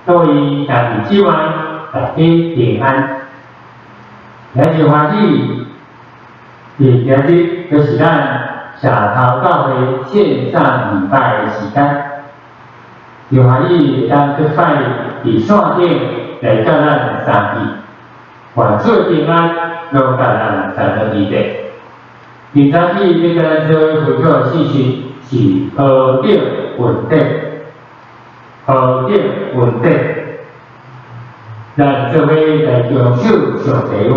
各位兄弟姊妹，大家平安。也是歡喜，佇今日就是咱社頭教會線上禮拜的時間，就歡喜會當閣擺佇線頂來佮咱相聚，願主的平安攏佮咱三個佇咧。今早起欲佮咱做伙分享的信息是何等恩典，何等恩典。咱做伙來共守上帝話，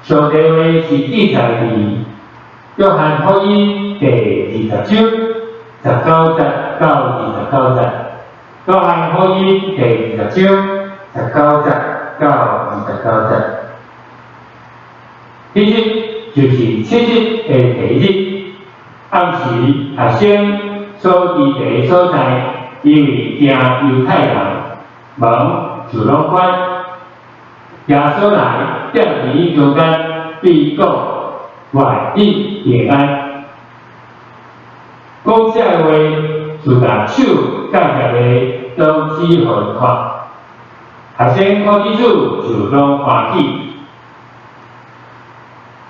上帝話是記載佇約翰福音第二十章19節到29節。約翰福音第二十章十九節到二十九節。彼日就是七日的第一日，暗時學生所佇的所在，因為驚猶太人，門就攏關。耶穌來踮佇𪜶中間，對𪜶講：願你平安。講這話，就共手佮頰都指予𪜶看。學生看見主就攏歡喜。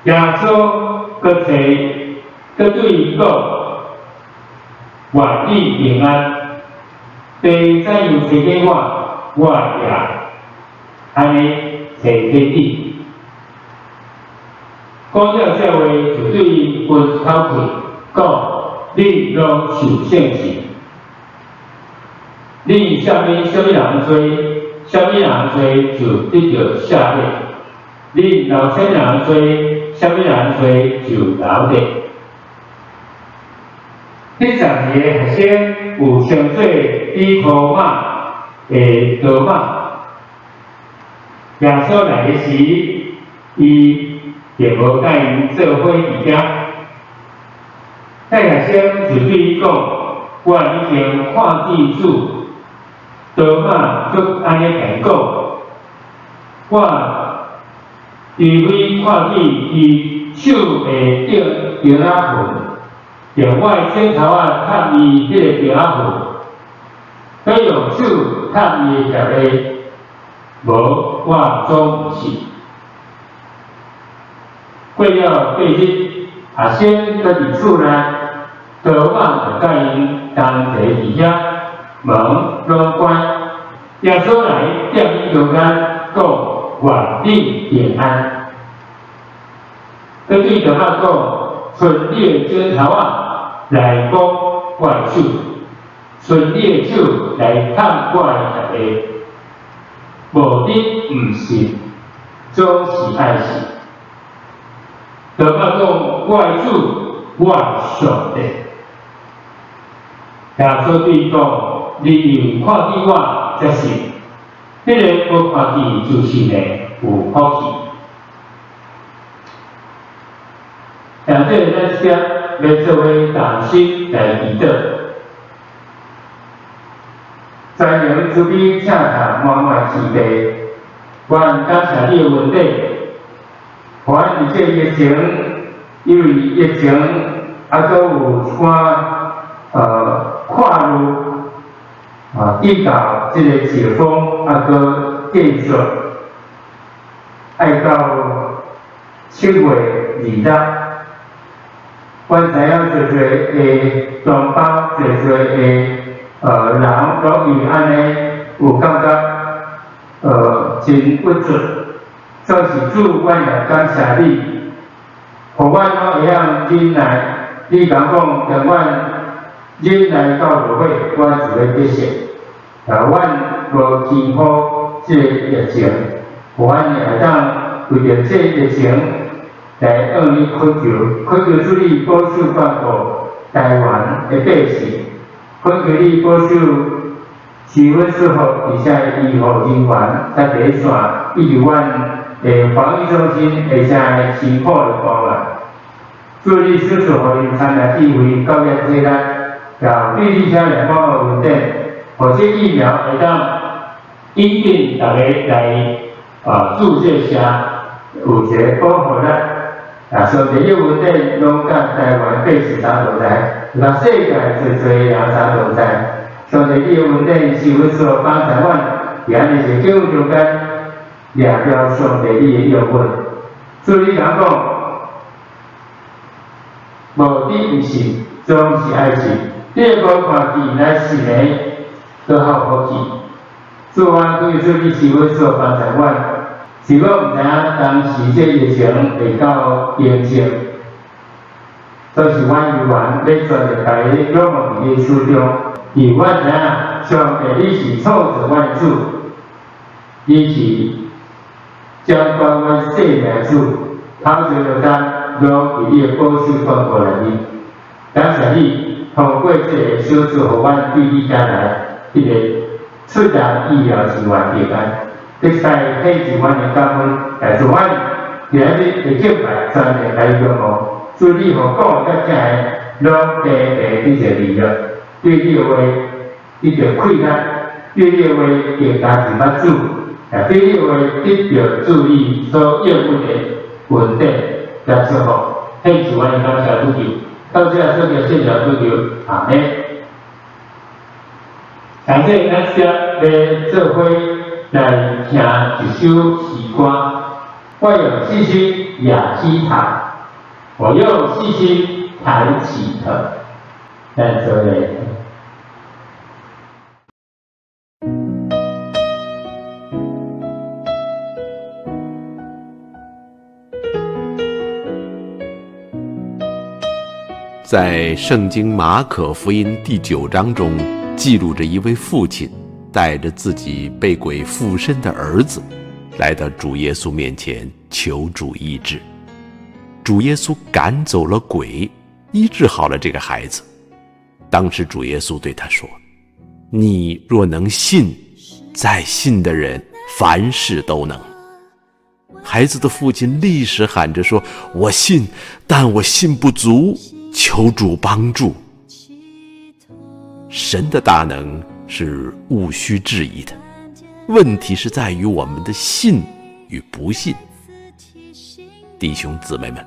耶穌閣提，閣對𪜶講：願你平安。父怎樣差遣我，我也按呢差遣你。講了這話，就對𪜶噴口氣，講：恁攏受聖神。恁赦免啥物人罪，啥物人罪就得著赦免；恁留啥物人罪，啥物人罪就留著。彼12個學生有稱做彼多馬的多馬。耶穌來的時，伊並無佮𪜶做伙佇遐。彼學生就對伊講：我已經看見主。多馬卻按呢共伊講：我除非看見伊手下頂釘仔痕，用我的指頭仔探伊彼個釘仔痕，欲用手探伊的頰下，無我總毋信。過了八日，學生閣佇厝內，多馬就佮𪜶同齊佇遐，門攏關。耶穌來踮𪜶中間，講：願你平安。閣對多馬講：伸你的指頭仔來摸我的手，伸你的手來探我的頰下。無你毋信，總是愛信。多馬講：我的主，我的上帝。耶穌對伊講：你因為看見我才信，彼个無看見就信的有福氣。現在咱這欲做伙同心來祈禱。全能慈悲疼痛滿滿天父，阮感謝你的恩典，予阮佇這疫情，因為疫情猶閣有一寡跨慮啊，直到這個解封猶閣繼續，愛到7月26。阮知影濟濟的同胞，濟濟的人，攏因為按呢有感覺真鬱卒。總是主，阮也感謝你，予阮攏會曉忍耐。你敢講，當阮忍耐到落尾，阮就欲得勝。啊，阮無輕忽這個疫情，予阮會當為著這疫情來向你懇求，懇求主你保守看顧台灣的百姓，懇求你保守市阮師傅，而且醫護人員佇第一線，以及阮的防疫中心，而且辛苦的官員。主你賞賜予𪜶參與智慧、教育體力，也對你遮來講的恩典，予這疫苗會當引進逐家來注射下，有一個保護力。啊，上帝的恩典攏佮台灣百姓同在，佮世界濟濟人同在。上帝你的恩典是阮所幫助阮，伫按呢是境遇中間，掠著上帝你的應允。所以你敢講，無知毋信，總是愛信。你若無看見，來信的，閣較有福氣。主啊，對主你是阮所幫助阮，是我毋知影當時這疫情會到平息，所以是阮猶原欲全力共伊仰望佇你手中。因為阮知影上帝你是創造阮的主，你是掌管阮生命的主，頭前路途攏佇你的保守看顧內面。感謝你通過這个小事，予阮對你遮來彼个出人意料之外平安，得使體證阮的感恩，來做阮今日的敬拜，全力來仰望。主你予講的佮聽的，攏白白得著利益。對你的話得著快樂，對你的話更加認捌主，也對你的話得著主你所應允的恩典佮祝福。彼是阮的感謝祈求，到這所嘅聖召祈求，阿們。現在咱先來做伙來聽一首詩歌。我用信心攑起頭，我用信心抬起頭，咱做咧。在圣经马可福音第9章中，记录着一位父亲带着自己被鬼附身的儿子，来到主耶稣面前求主医治。主耶稣赶走了鬼，医治好了这个孩子。当时主耶稣对他说：“你若能信，在信的人凡事都能。”孩子的父亲立时喊着说：“我信，但我信不足，求主帮助。”神的大能是毋需质疑的，问题是在于我们的信与不信。弟兄姊妹们，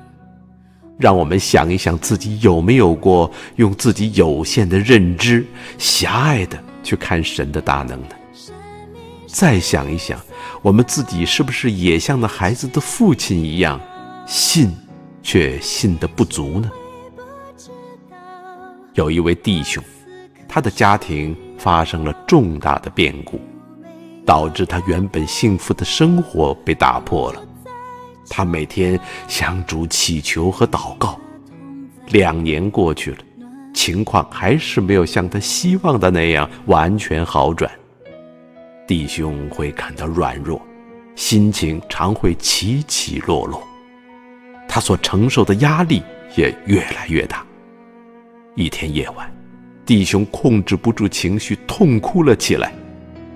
让我们想一想自己有没有过用自己有限的认知狭隘的去看神的大能呢？再想一想，我们自己是不是也像那孩子的父亲一样，信却信得不足呢？有一位弟兄，他的家庭发生了重大的变故，导致他原本幸福的生活被打破了。他每天向主祈求和祷告，2年过去了，情况还是没有像他希望的那样完全好转。弟兄会感到软弱，心情常会起起落落，他所承受的压力也越来越大。一天夜晚，弟兄控制不住情绪，痛哭了起来。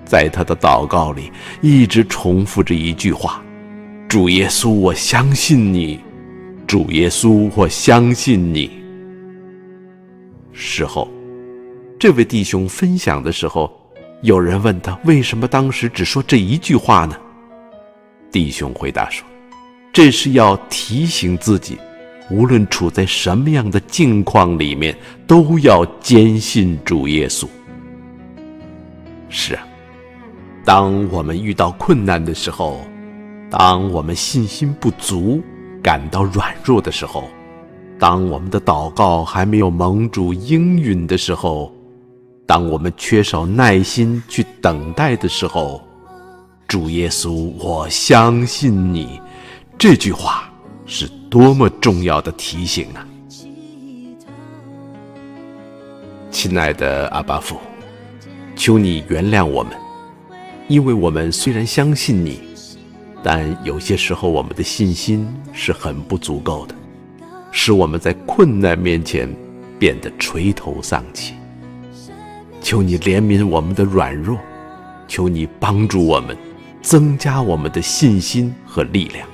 在他的祷告里，一直重复着一句话：“主耶稣，我相信你，主耶稣，我相信你。”事后，这位弟兄分享的时候，有人问他为什么当时只说这一句话呢？弟兄回答说，这是要提醒自己，无论处在什么样的境况里面，都要坚信主耶稣。是啊，当我们遇到困难的时候，当我们信心不足、感到软弱的时候，当我们的祷告还没有蒙主应允的时候，当我们缺少耐心去等待的时候，主耶稣，我相信你，这句话是多么重要的提醒啊！亲爱的阿爸父，求你原谅我们，因为我们虽然相信你，但有些时候我们的信心是很不足够的，使我们在困难面前变得垂头丧气。求你怜悯我们的软弱，求你帮助我们，增加我们的信心和力量，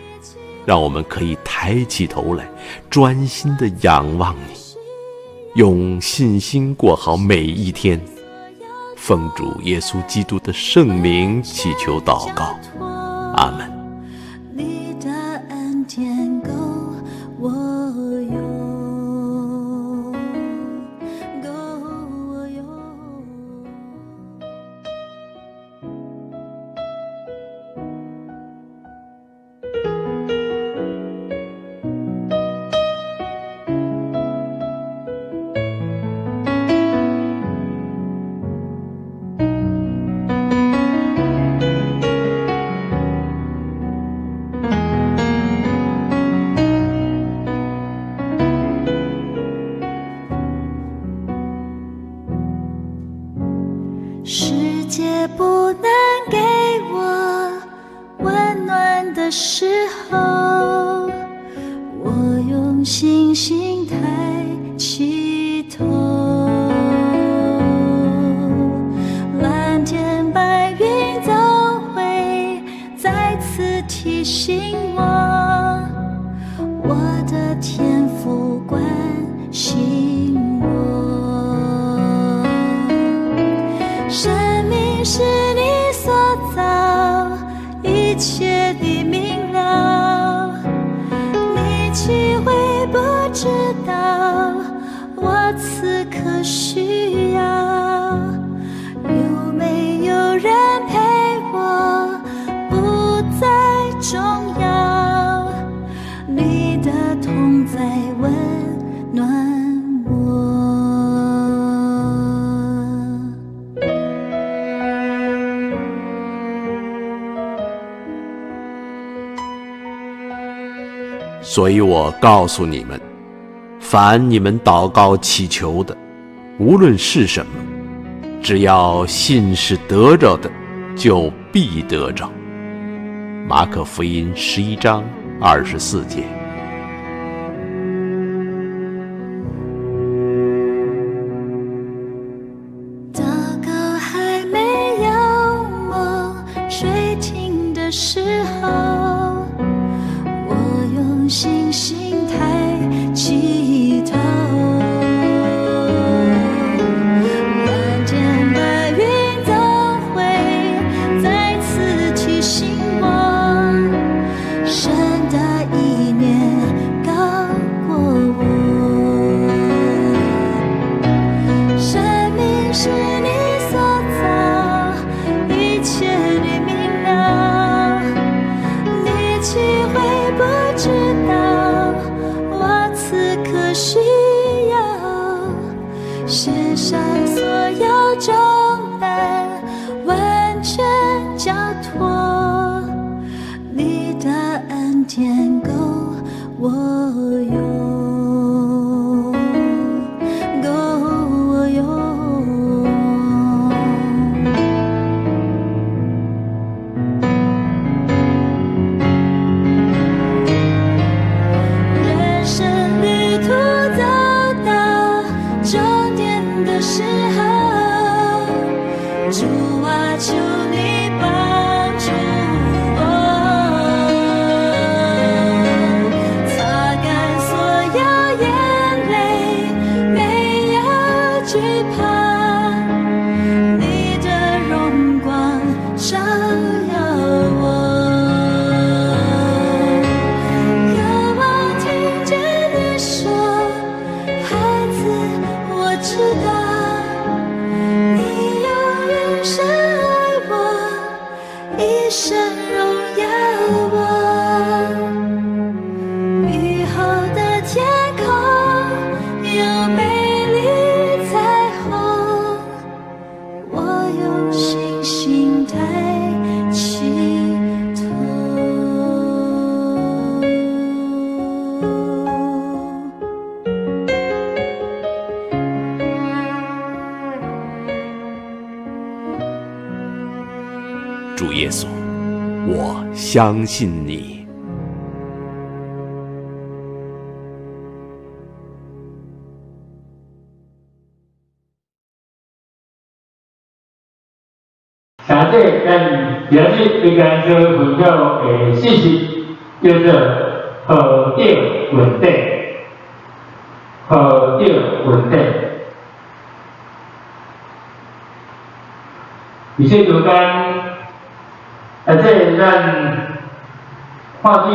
让我们可以抬起头来，专心地仰望你，用信心过好每一天。奉主耶稣基督的圣名祈求祷告，阿们。你的恩典够我用，够我用。界不能給我溫暖的時候，我用信心抬起頭。藍天白雲總會再次提醒我，我的天父關心我。生命是你所造，一切你明了，你豈會不知道我此刻需要？有沒有人陪我不再重要，你的同在溫暖我。所以我告訴你們，凡你們禱告祈求的，無論是什麼，只要信是得著的，就必得著。馬可福音11章24節。禱告還沒有夢垂聽的時候，我用信心抬起頭。藍天白雲總會再次提醒我，神的意念高過我。生命是你所造，一切你明了，你豈會不知道我此刻需要？卸下所有重擔，完全交託，你的恩典夠我用，夠我用。人生旅途走到終點的時候，主啊，求你幫助我，擦乾所有眼淚，沒有懼怕，你的榮光照耀我。渴望聽見你說，孩子，我知道你永遠深愛我，一生榮耀我。雨後的天空有美麗彩虹，我用信心抬起頭。主耶穌，我相信你。感謝咱今日要共咱做分享的信息，叫做何等恩典，何等恩典。伫這中間，這咱看見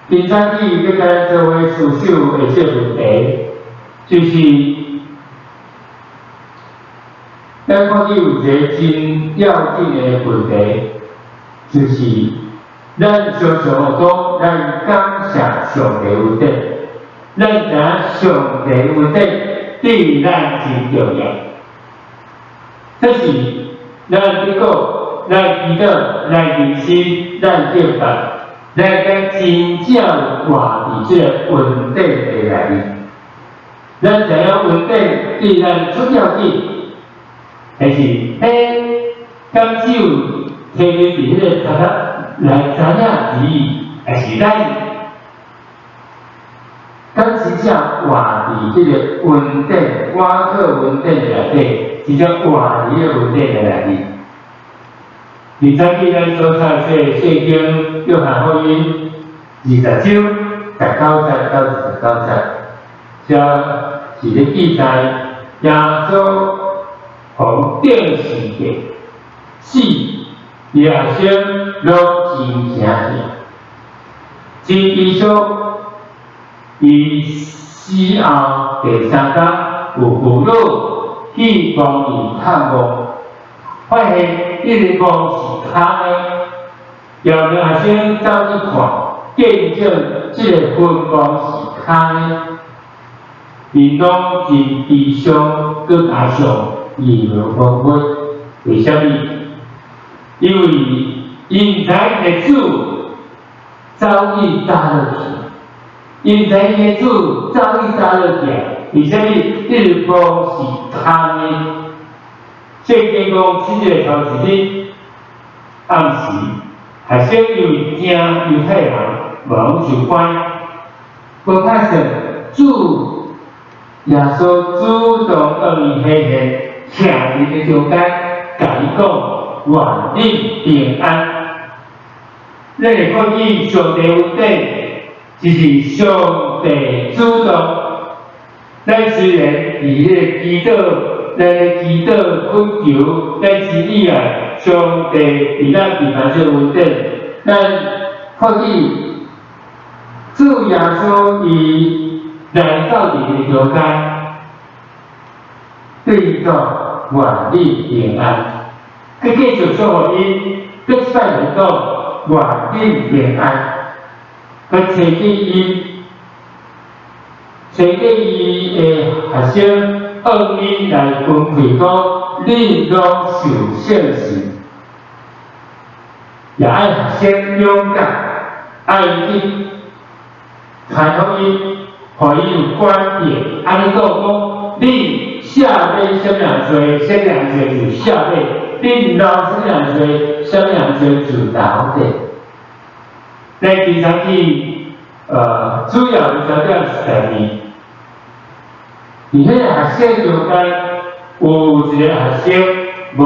金山寺欲共咱做伙思想的這個問題，就是咱看見有一個真要緊的問題，就是咱常常講，咱感謝上帝恩典，咱知影上帝恩典對咱真重要。這是咱結果，咱祈禱，咱認識，咱敬拜，咱該真正活佇這個恩典的內面。咱知影恩典對咱出要緊，但是，彼敢只有提伫彼个头壳来知影而已，还是咱敢真正活伫彼个恩典，活靠恩典内底，真正活伫彼个恩典内底。而早起咱所读这个圣经约翰福音20章19节到29节，这是咧记载耶稣予钉十字架，死，伊学生拢真惊吓，真悲伤。伊死后第三工，有父老去墓里探望，发现彼个墓是空的，后面学生走去看，见证这个坟墓是空的，𪜶拢真悲伤，阁加上议论纷纷。为啥物？因为𪜶毋知𪜶的主早已搭落去，𪜶毋知𪜶的主早已搭落去。为啥物？彼个墓是空的。圣经讲，七日头一日暗时，学生因为惊犹太人，无受关，无歹势，主耶稣主动向𪜶显现，徛伫个中间，共伊讲：愿恁平安。咱会看见上帝恩典，就是上帝主动。咱虽然伫彼个祈祷，咱咧祈祷恳求，咱是以来上帝伫咱伫凡这恩典，咱看见主耶稣伊来到伫个中间，对伊讲愿你平安。阁继续祝福𪜶，阁一摆来讲愿恁平安。阁提起𪜶，提起伊的学生，向𪜶来吩咐讲：恁拢受圣神，也爱学生勇敢，爱去传福音，予𪜶有权柄。按呢讲讲，恁赦免啥物人罪，啥物人罪就赦免；恁饶啥物人罪，啥物人罪就饶的。咱经常去，主要的焦点是在于，伫彼个学生中间有一个学生无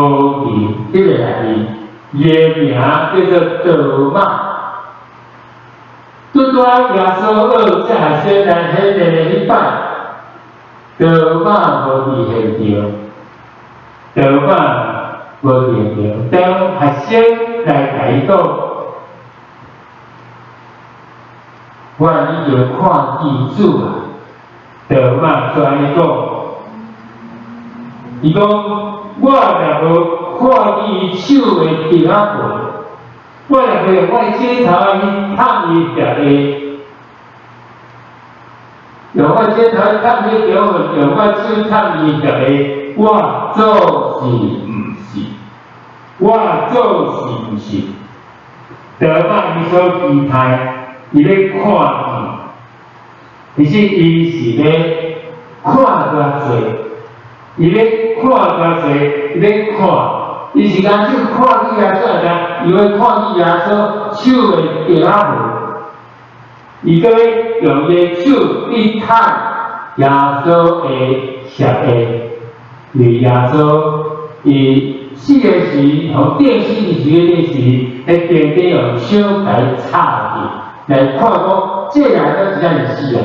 伫彼个内面，伊的名叫做多马。拄拄仔耶稣学这学生来显现的彼摆，多马无伫现场，多马无伫现场。当学生来共伊讲，我已经看见主啊！多马就按呢讲，伊讲我若无看见伊手的钉仔痕，我若无用我的指头去探伊趄的，用我指头去探伊钉痕，用我手探伊趄的，我总是毋信，我总是毋信。多马伊所期待，伊咧看见，其实伊是咧看偌济，伊咧看偌济，伊咧看，伊是敢手看见耶稣尔，伊会看见耶稣手的钉仔痕，伊阁咧用伊的手去探耶稣的趄的，因为耶稣伊死的时，予钉死的时，彼时，彼钉钉用手共伊插去。来看讲，这人敢真正是死啊！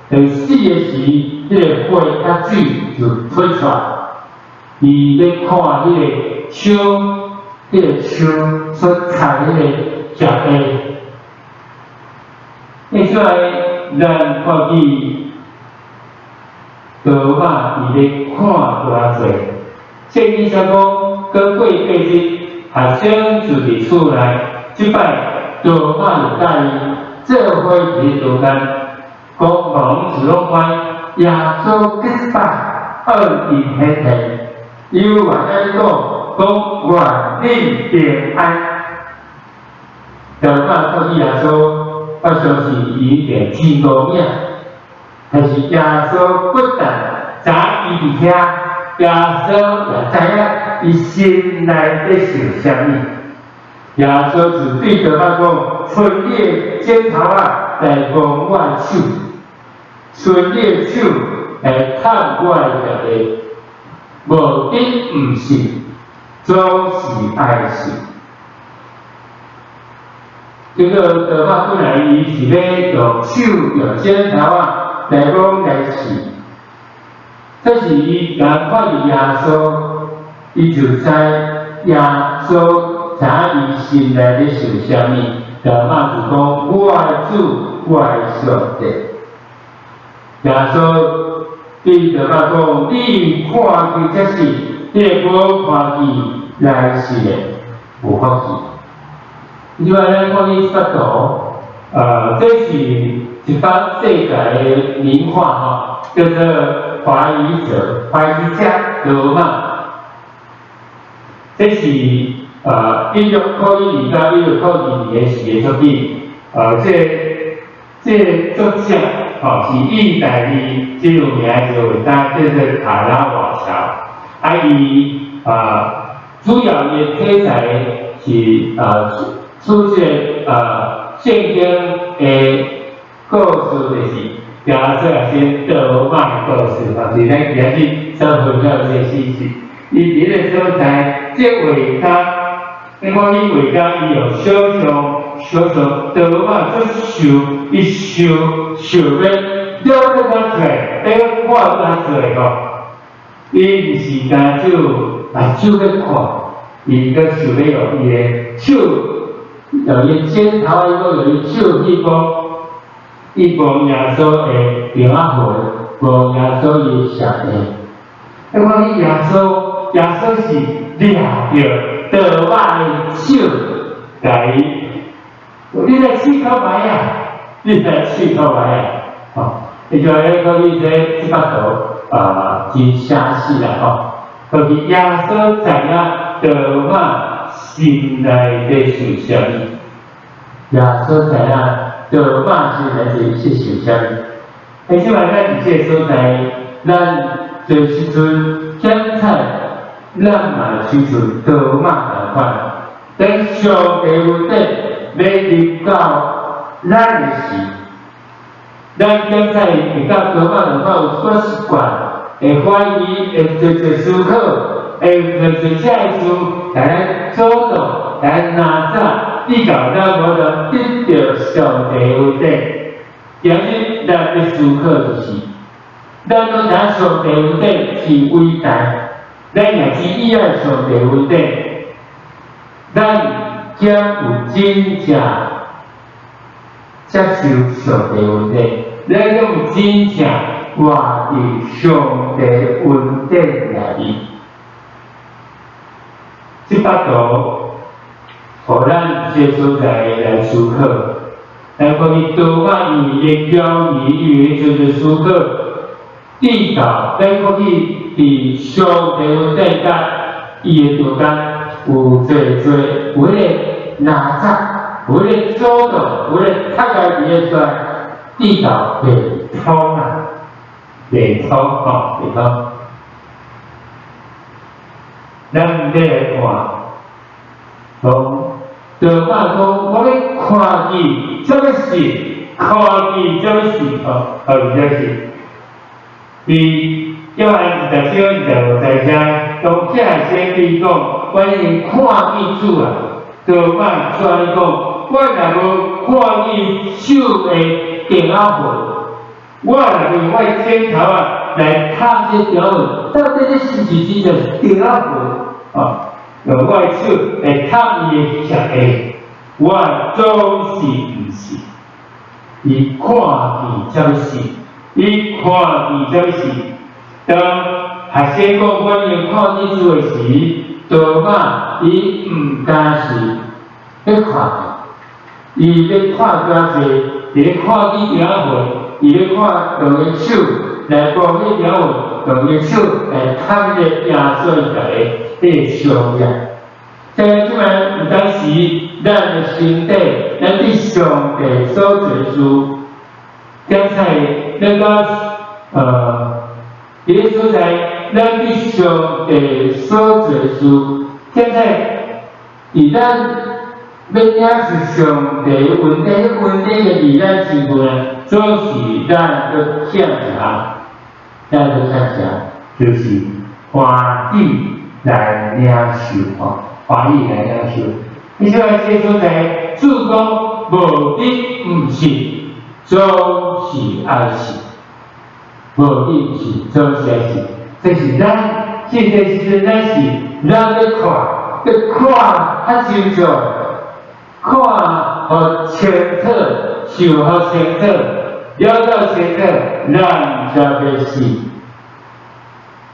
当死的时，彼个血佮水就喷出来。伊咧看彼个手，彼个手所插彼个趄的。接下来，咱看见多马伊咧看偌济。圣经上讲，阁过8日，学生就伫厝内，这摆多马就佮伊做伙伫中间，讲门是拢关，耶稣阁一摆向𪜶显现，伊有按呢讲，讲愿恁平安。多马看见耶稣，我相信伊一定真高兴。但是耶稣不但知伊伫遐，耶穌也知影伊心內咧想啥物。耶穌就對多馬講：伸你的指頭仔來摸我的手，伸你的手來探我的肋，無得毋信，總是愛信。這個多馬本來伊是欲用手用指頭仔來摸來試，但是伊若看見耶穌，伊就知耶穌知影伊心內咧想啥物。多馬就講：我的主，我的上帝。耶穌對多馬講：你看見才信，彼个無看見來信的有福氣。另外，咱看見這幅圖，這是一幅世界的名畫吼，叫做《懷疑者》、懷疑者多馬。這是1602到1602年時的作品。這個作者吼是意大利最有名的一個畫家，叫做卡拉瓦喬。啊，伊主要伊的題材是出現聖經的故事，就是耶穌也先多馬的故事，吼，是咱今日所分享的這個信息。伊佇彼個所在，這畫家，你看伊畫家，伊用想像，想像多馬做想，伊想想欲了解較濟，欲看較濟吼。伊毋是干焦目睭欲看，伊閣想欲用伊的手，用伊指頭，伊閣用伊手去摸，伊摸耶穌的釘仔痕，摸耶穌伊的額。你看伊耶穌，耶穌是掠著多馬的手，共伊，你來試看覓啊？你來試看覓啊？吼，伊就來講伊這幅圖啊，真寫實啦吼。就是耶穌知影多馬心內咧想啥物，耶穌知影多馬心內是想啥物。欸，這擺咱佇這个所在，咱做時陣檢查，咱嘛親像多馬仝款，等上帝恩典欲臨到咱的時，咱檢查會佮多馬仝款有寡習慣，會懷疑，會濟濟思考，會濟濟這个事來咱阻擋，來拿走，以到咱無法度得著上帝恩典。今日咱欲思考就是，咱攏知影上帝恩典是偉大，咱也是倚愛上帝恩典，咱敢有真正接受上帝恩典？咱敢有真正活佇上帝恩典內面？這幅圖，予咱這個所在來思考。來看伊多馬因為伊的驕疑，因為就是思考，直到咱看見佇上帝恩典佮伊的中間有濟濟有彼個哪吒，有彼個阻擋，有彼個踢開佇個出來，直到袂通啊，袂通吼，袂通。咱欲來看，講多馬講，我欲看見才欲信，看見才欲信吼，哦，才欲信。佇約翰20章25節遮，當遐學生對伊講，我已經看見主啊！多馬煞按呢講，我若無看見手的釘仔痕，我若無用我的指頭仔來探這釘痕，到底這是毋是真正是釘仔痕？哦，用我的手來探伊的額，我總是毋信。伊看見才欲信，伊看見才欲信。當學生講我已經看見主的時，多馬伊毋敢是欲看見，伊欲看較濟，佇咧看見釘仔痕，伊欲看用伊手來摸彼釘痕，用伊手來探彼個耶穌伊家的彼個傷跡。這這擺有當時，咱的身體，咱對上帝所做事，檢查咱講，佇咧所在，咱對上帝所做事，現在佇咱欲領受上帝恩典，恩典的佇咱身軀呢，總是咱閣欠一項，咱閣欠一項，就是歡喜來領受吼，歡喜來領受。你說這所在，主講無得毋信，總是愛信；無得毋信，總是愛信。這是咱這個時陣，咱是咱欲看，欲看較清楚，看予清楚，想予清楚，了解清楚，咱才欲信。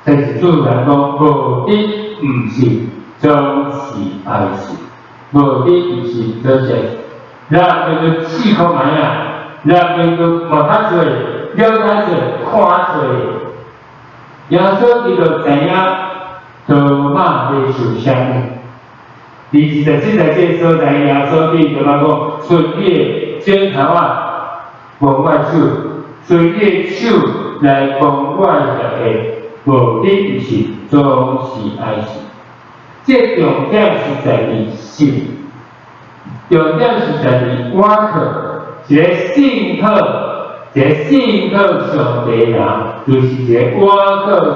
這是主人講，無得毋信，總是愛信；無得毋信，總是愛信。咱欲去試看覓啊，咱欲去問較濟，了解濟，看濟。耶穌伊就知影多馬咧想啥物。27節這個所在，耶穌對多馬講：伸你的指頭仔摸我手，伸你的手來摸我的額，無得毋信，總是愛信。這重點是在於信，重點是在於倚靠，一个信靠，一个信靠上帝人，就是一个倚靠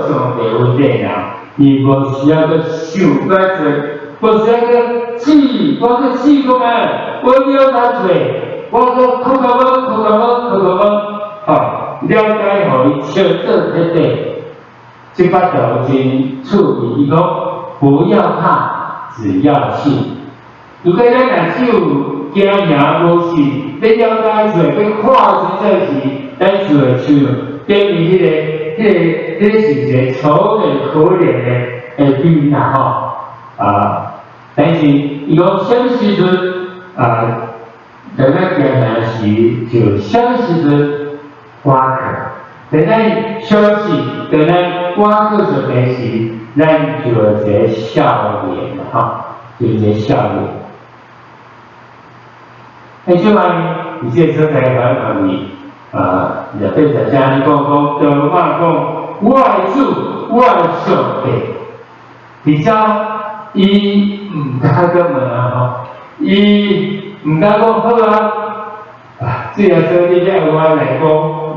上帝恩典人，伊無需要閣想較濟，無需要閣試，我閣試看覓，我了解濟，我閣考較問，考較問，考較問，吼，了解予伊清楚徹底。這擺條真趣味，伊講不要怕，只要信。如果咱若只有驚贏無信，欲了解濟，欲看清楚時，咱就會像等於彼個是一個楚楚可憐的囡仔吼啊！但是伊講啥物時陣啊，當咱驚贏時，就啥物時陣倚靠；當咱相信，當咱倚靠上帝時，咱就有一个少年吼，就一个少年。欸，這擺佇這個所在，我問伊，內底在遮呢講講，多馬講，我的主，我的上帝，而且伊毋敢閣問啊吼，伊毋敢講好啊，啊，主耶穌你欲愛我來講，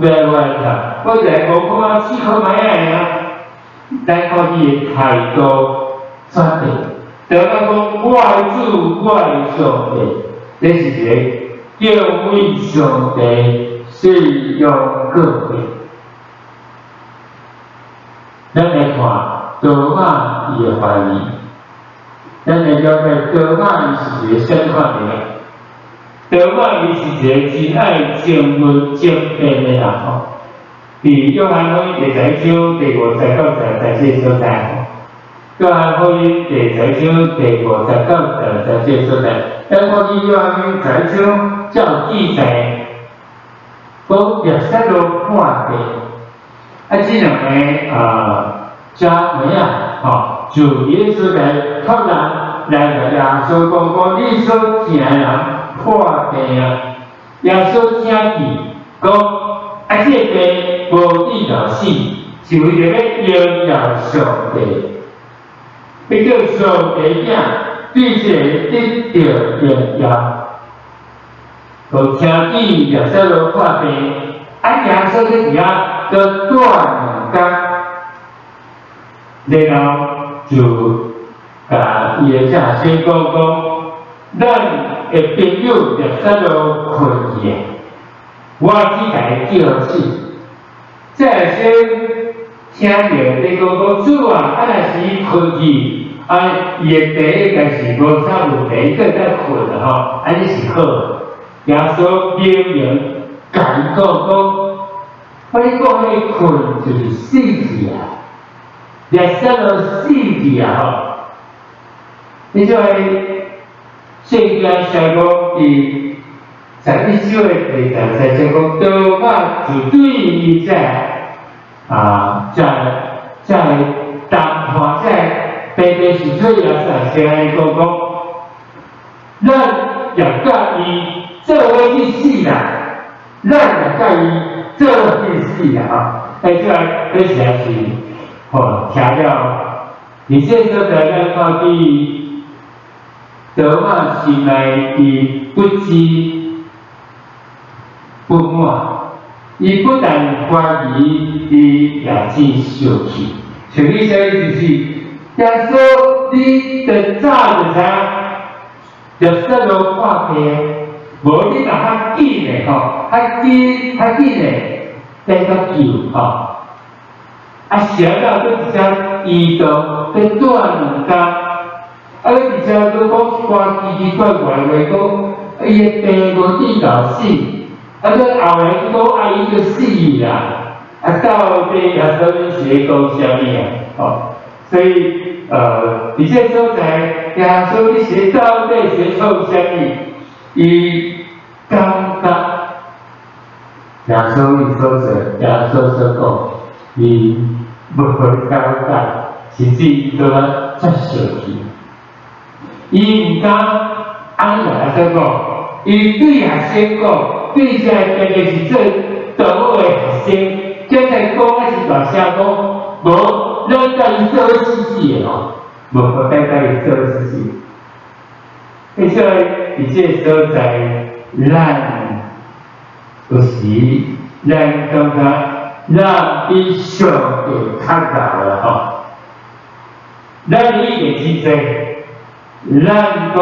欲愛我來讀，我就來講，我試看覓啊，咱看伊的態度轉變，多馬講，我的主，我的上帝。這是一個敬畏上帝、信仰個性。咱來看多馬伊的懷疑，咱來了解多馬伊是一个啥物款的人。多馬伊是一个真愛爭論爭辯的人吼。佇約翰福音第十一章第50到63這個所在，約翰福音第十一章第50到63這個所在。咱看見約翰福音十一章才有記載，講耶撒羅破病，啊，這兩个遮妹仔吼，就佇个所在託人來共耶穌講講，你所疼的人破病啊！耶穌聽見講，啊，這个病無致到死，是為著欲榮耀上帝，欲叫上帝囝對這个得著榮耀。就聽見耶撒羅破病，啊，耶穌佇遐閣蹛2工，然後就共伊的這學生講講，咱的朋友耶撒羅睏去，我去共伊叫醒。這學生聽著咧講講，主啊，啊若是伊睏去，啊，伊的病應該是無啥問題，伊閣會當睏啦吼，按呢是好。耶穌明明共伊講講，我你講彼个睏就是死去啊，耶撒羅死去啊吼。你這个聖經寫講，佇11章的第13節講，多馬就對伊這啊，這談判這白白是對耶穌先來講講，咱也佮伊做伙去死啦，咱也佮伊做伙去死啦吼。欸，這個這實在是吼，吼，聽了，佇這所在咱看見多馬心內伊不知不滿，伊不但懷疑，伊也真生氣。生氣啥意思是，耶穌你著早就知影，就撒路破病，無你若較緊的吼，較緊較緊的來甲救吼。啊，誰料閣一只移動，閣住兩工，啊，閣而且閣講一寡奇奇怪怪話，講伊的病無治到死，啊，閣後來閣講啊，伊就死啦，啊，到底耶穌你是咧講啥物啊？吼，所以佇這所在，耶穌你是到底是咧創啥物？伊感覺耶穌伊所做，耶穌所講，伊無了解，甚至伊閣較遮生氣。伊毋敢按呢來說講，伊對學生講，對這個特別是做導學的學生，現在講的是大聲講，無咱共伊做伙死死的吼，無咱共伊做伙死死。所以佇這個所在，咱有時咱感覺咱比上帝較𠢕啦吼，咱意見真濟，咱講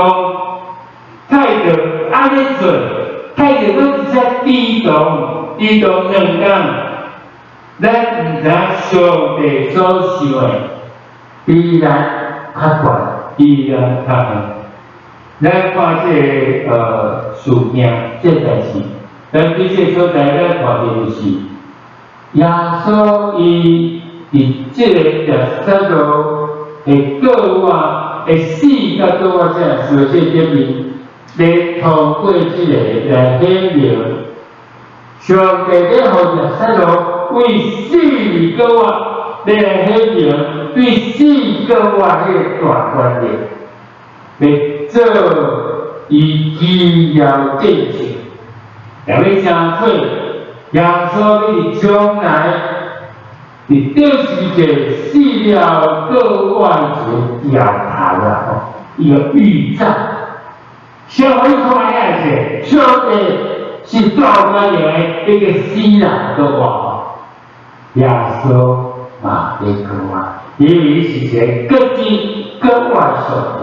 態度按呢做，態度閣一只低動，低動兩工，咱毋知影上帝所想的比咱較懸，比咱較遠。咱看這個事件，這個代誌，咱佇這個所在，咱看著就是耶穌伊佇這個耶撒羅的過往的死佮倒活這事這頂面，咧通過這個來顯明，上帝咧予耶撒羅為死裡過活，咧來顯明對死過活彼個大權力，來做伊奇妙見證，也欲成做耶穌你將來佇釘十字架死了過活一個兆頭啦吼，伊個預兆。小可你看遐是，上帝是大權力的一個死人過活，耶穌嘛佇過活，因為伊是一個閣知閣活的上帝。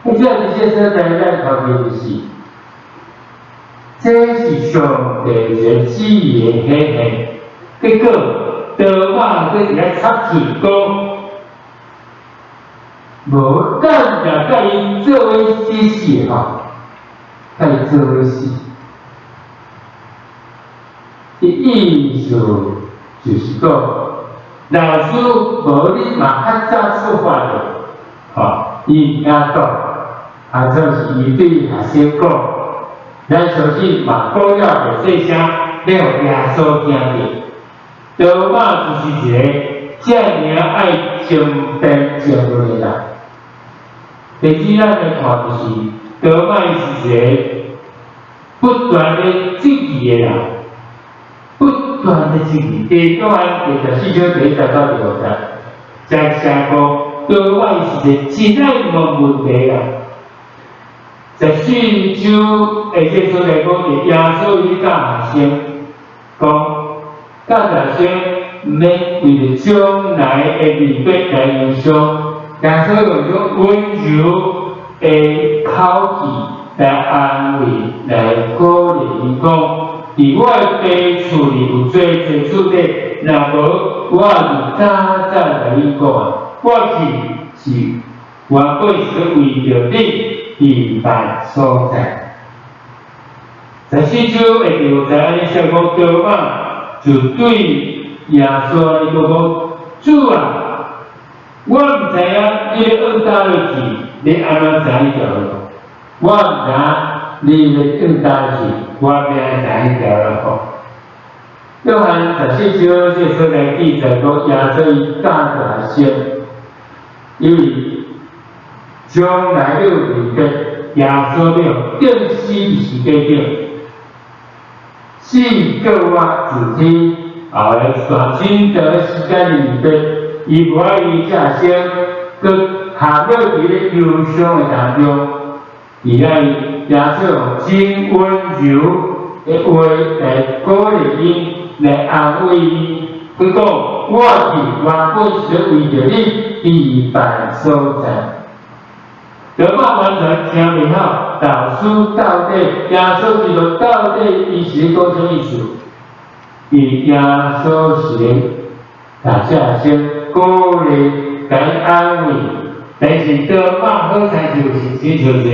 這這些所在咱看見就是，這是上帝一個旨意的顯現。結果，多馬閣佇遐插喙講，無咱就共伊做伙死死吼，共伊做伙死。伊意思就是講，老師無你嘛較早出發的，吼，伊毋敢講，啊，就是伊對學生講，咱相信嘛講了袂細聲，欲予耶穌聽著。多馬就是一個遮爾愛爭辯爭論的人。第二，咱來看就是多馬伊是一個不斷的質疑的人，不斷的質疑。第約翰第14章第一節到第五節，在寫講多馬伊是一個真愛問問題的人。十四章的這所在講，耶穌伊教學生講，教學生毋免為著將來的離別來憂傷，耶穌用種溫柔的口氣來安慰、來鼓勵伊講：佇我的爸厝裡有濟濟厝邸，若無我就早早共你講啊。我去是原本是為著你預辦所在。十四章的第五節按呢寫講，多馬就對耶穌按呢講講：主啊，我毋知影你欲往佗位去，你按怎知彼條路？我毋知影你欲往佗去，我欲按怎知彼條路？約翰十四章這個所在記載講，耶穌伊教導學生，因為將來欲離別，耶穌欲釘死佇十字架頂，四個月一天，後來煞真長時間離別，伊無愛伊這生，閣陷落佇咧憂傷的當中，伊愛耶穌用真溫柔的話來鼓勵𪜶，來安慰𪜶。佢講：我去原本是為著你預辦所在。多馬完全聽袂曉，老師到底耶穌基督到底伊是咧講啥意思？伊耶穌是咧大家先鼓勵、共伊安慰，但是多馬好親像是親像一个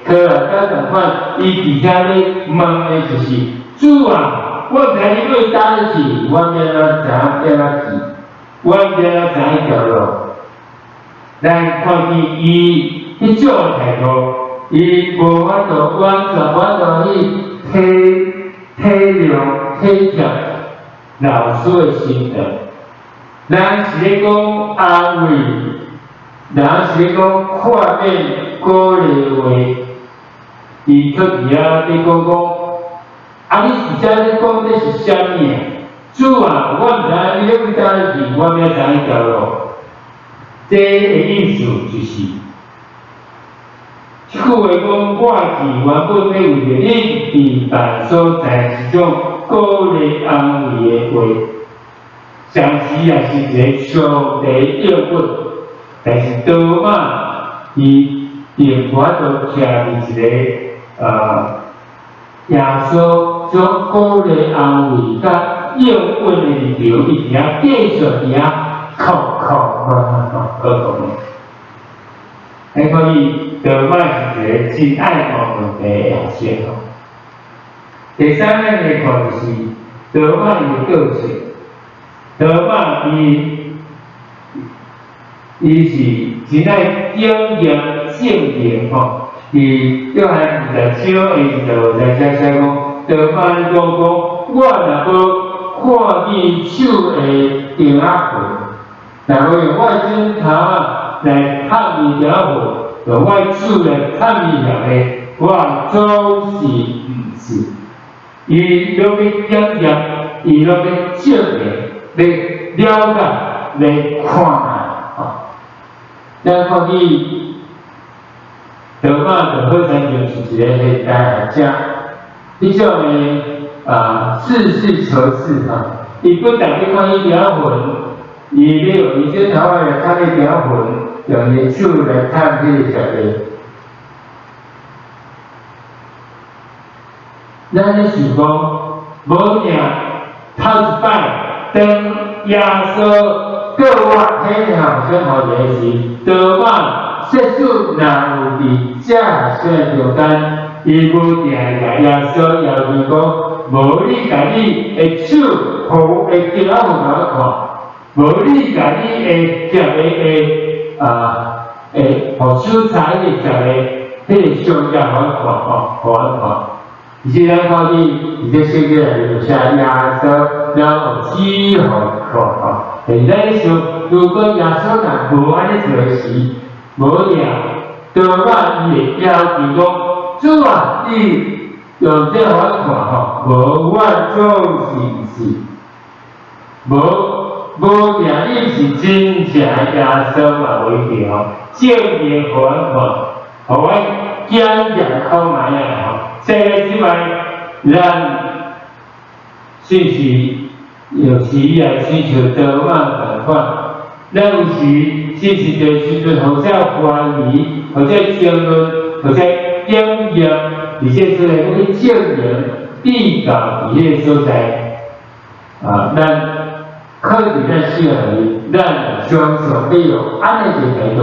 科學家仝款，伊佇遐咧問的就是：主啊，我毋知你欲佗咧去，我欲按怎知影按怎去？我欲按怎知影彼條路？咱看見伊彼種態度，伊無法度完全無法度去體諒、體貼老師的心腸。人是咧講安慰，人是咧講勸勉、鼓勵話，伊卻佇遐咧講講，啊！你佇遮咧講這是啥物啊？主啊，我毋知影你欲佗咧去，我欲按怎知影彼條路？這个意思就是，這句話講，我去原本欲為著你預辦所在，是種鼓勵安慰的話，同時也是一个上帝應允。但是多馬伊並無法度徛佇一个耶穌種鼓勵安慰佮應允的立場，伊佇遐繼續佇遐哭哭問吼，哭哭問。咱可以多馬是一个真愛問問題的學生吼。第三咱來看就是多馬伊的個性，多馬伊是真愛檢驗證明吼。佇約翰20章的25節遮寫講，多馬咧講講，我若無看見手的釘仔痕，若無用我的指頭仔來探伊釘仔痕，用我的手來探伊額的，我總是毋信。伊攏欲檢驗，伊攏欲證明，欲了解，來看吼。咱看見多馬就好親像是一个現代學者，彼種的啊，實事求是吼。伊不但欲看彼釘痕，伊欲用伊指頭仔來探彼釘痕，用伊手來探彼个額。咱咧想講，無定頭一擺，當耶穌閣活顯現先予一个時，多馬即使若有佇這學生中間，伊無定會共耶穌要求講，無你共你的手予的釘仔痕予我看，無你共你的夾的的啊，會予手插彼个夾的彼个傷跡予我看吼，予我看。其實咱看見佇這聖經內面有寫耶穌了後指予伊看吼，但是咱咧想，如果耶穌若無按呢做時，無定多馬伊會要求講，主啊，你用這予我看吼，無我總是毋信，無定你是真正耶穌嘛無一定吼，證明予阮看，予阮檢驗看覓仔吼。這个之外，咱是毋是有時也親像多馬仝款？咱有時是毋是就時陣或者懷疑，或者爭論，或者檢驗，而且出來欲去證明比較佇彼个所在啊，咱靠佇咱生命裡，咱常常欲用按呢一个態度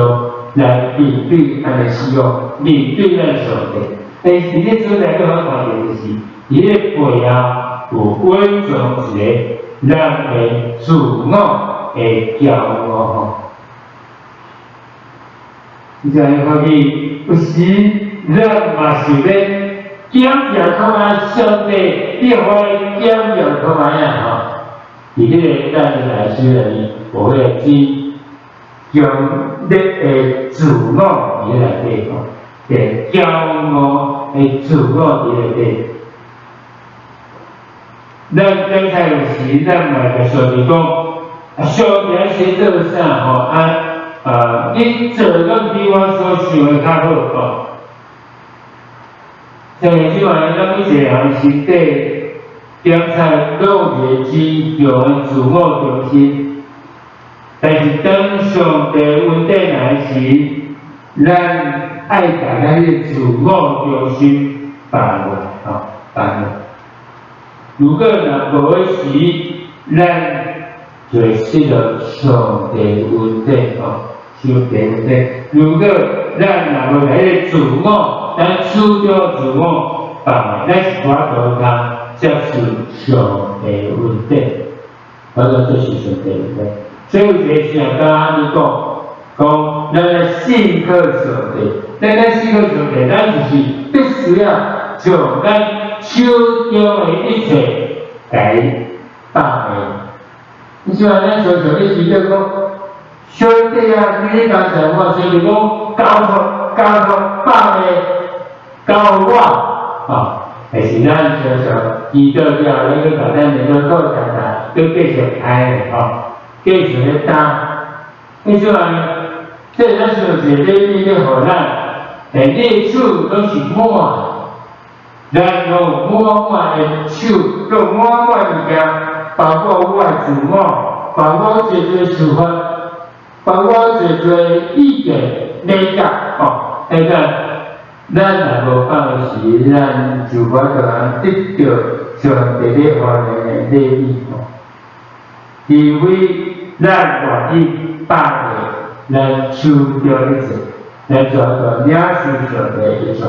來面對咱的死亡，面對咱上帝。但是佇這所在，閣好看著就是，佇彼个背後有隱藏一个人的自我的驕傲吼。你知影看見有時咱嘛想欲檢驗看覓上帝，你予我來檢驗看覓仔吼。佇彼個咱的內心內面，有彼个真強烈的自我佇內底吼。的驕傲的自我佇內底，咱剛才有時咱嘛會共上帝講，啊，上帝愛寫做啥吼？啊，你做攏比我所想的較好吼。像這擺咱每一个人身體檢查攏有一個真強的自我中心，但是當上帝恩典來時，咱愛共咱的自我中心放落，吼，放落。如果若無的時，咱就會失落上帝恩典，吼，上帝恩典。如果咱若無來彼個自我，咱手中自我放落，咱是無法度通接受上帝恩典，我講這是上帝恩典。所以有一個聖家按呢講，講咱來信靠上帝，咱來信靠上帝，咱就是必須要將咱手中的一切來放下。你像咱常常咧時就講，上帝啊，你剛才我說你講交託交託放下交予我，啊，但是咱常常祈禱了，咱閣共咱的禱告常常閣繼續開吼，繼續咧擔。你像這咱像一個禮物咧，予咱，欸，你的手攏是滿，咱攏滿滿的手，攏滿滿物件，包括我的自我，包括我濟濟想法，包括我濟濟意見、理解，吼，那個咱若無放時，咱就無法度得著上帝咧予咱的禮物，吼。除非咱願意放下咱手中一切，咱就會領受上帝的祝福，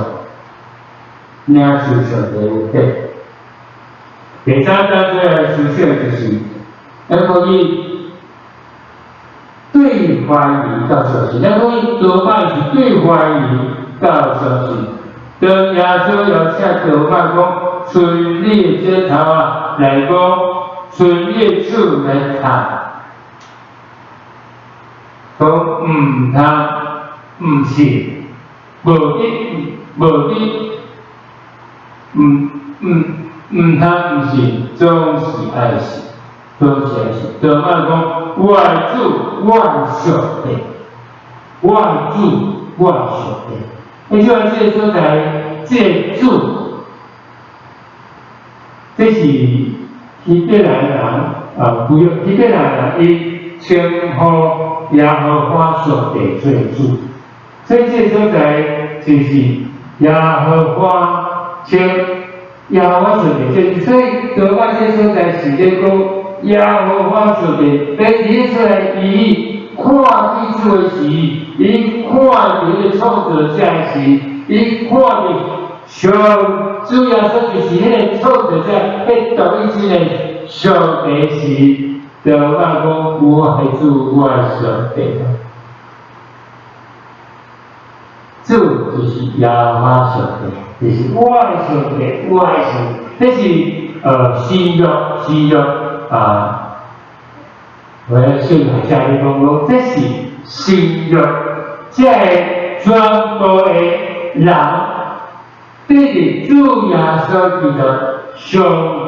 領受上帝的恩典。第三咱最愛思想就是，咱可以對懷疑到相信，咱可以多擺是對懷疑到相信。當耶穌邀請多馬講，伸你的指頭仔來講，伸你的手來探，講毋通毋信，無佇無佇毋毋毋通毋信，總是愛信，總是愛信。多馬講，我的主，我的上帝，我的主，我的上帝。你像這個所在，這個主，這是希伯來人啊，不用希伯來人伊稱呼耶和華上帝做主，所以這個所在就是耶和華稱耶和華上帝做主，所以多馬這個所在是咧講耶和華上帝，但是這所在伊看見主的時，伊看著彼個創造者時，伊看著上主耶穌就是彼個創造者，彼獨一真的上帝時，多馬講我的主，我的上帝。主就是耶和華上帝，就是我的上帝，我的上帝。這是新約，新約啊，我要先來遮咧講講，這是新約，這個全部的人對著主耶穌基督上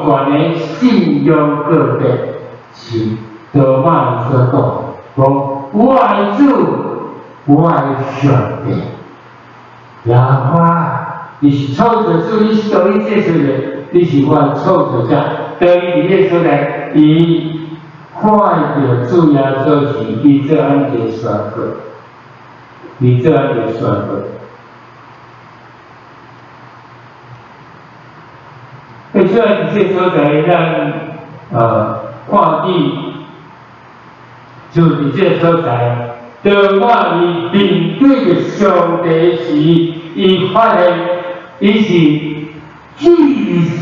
懸的信仰告白，是多馬所講，講我的主，我的上帝，耶和華，你是創造主，你是獨一這世的，你是我的創造者。當伊佇彼個所在，伊看著主耶穌時，伊做按一個宣告，伊做按一個宣告。欸，雖然佇這個所在，咱看見，就佇這個所在，當我伊面對著上帝時，伊發現伊是至聖。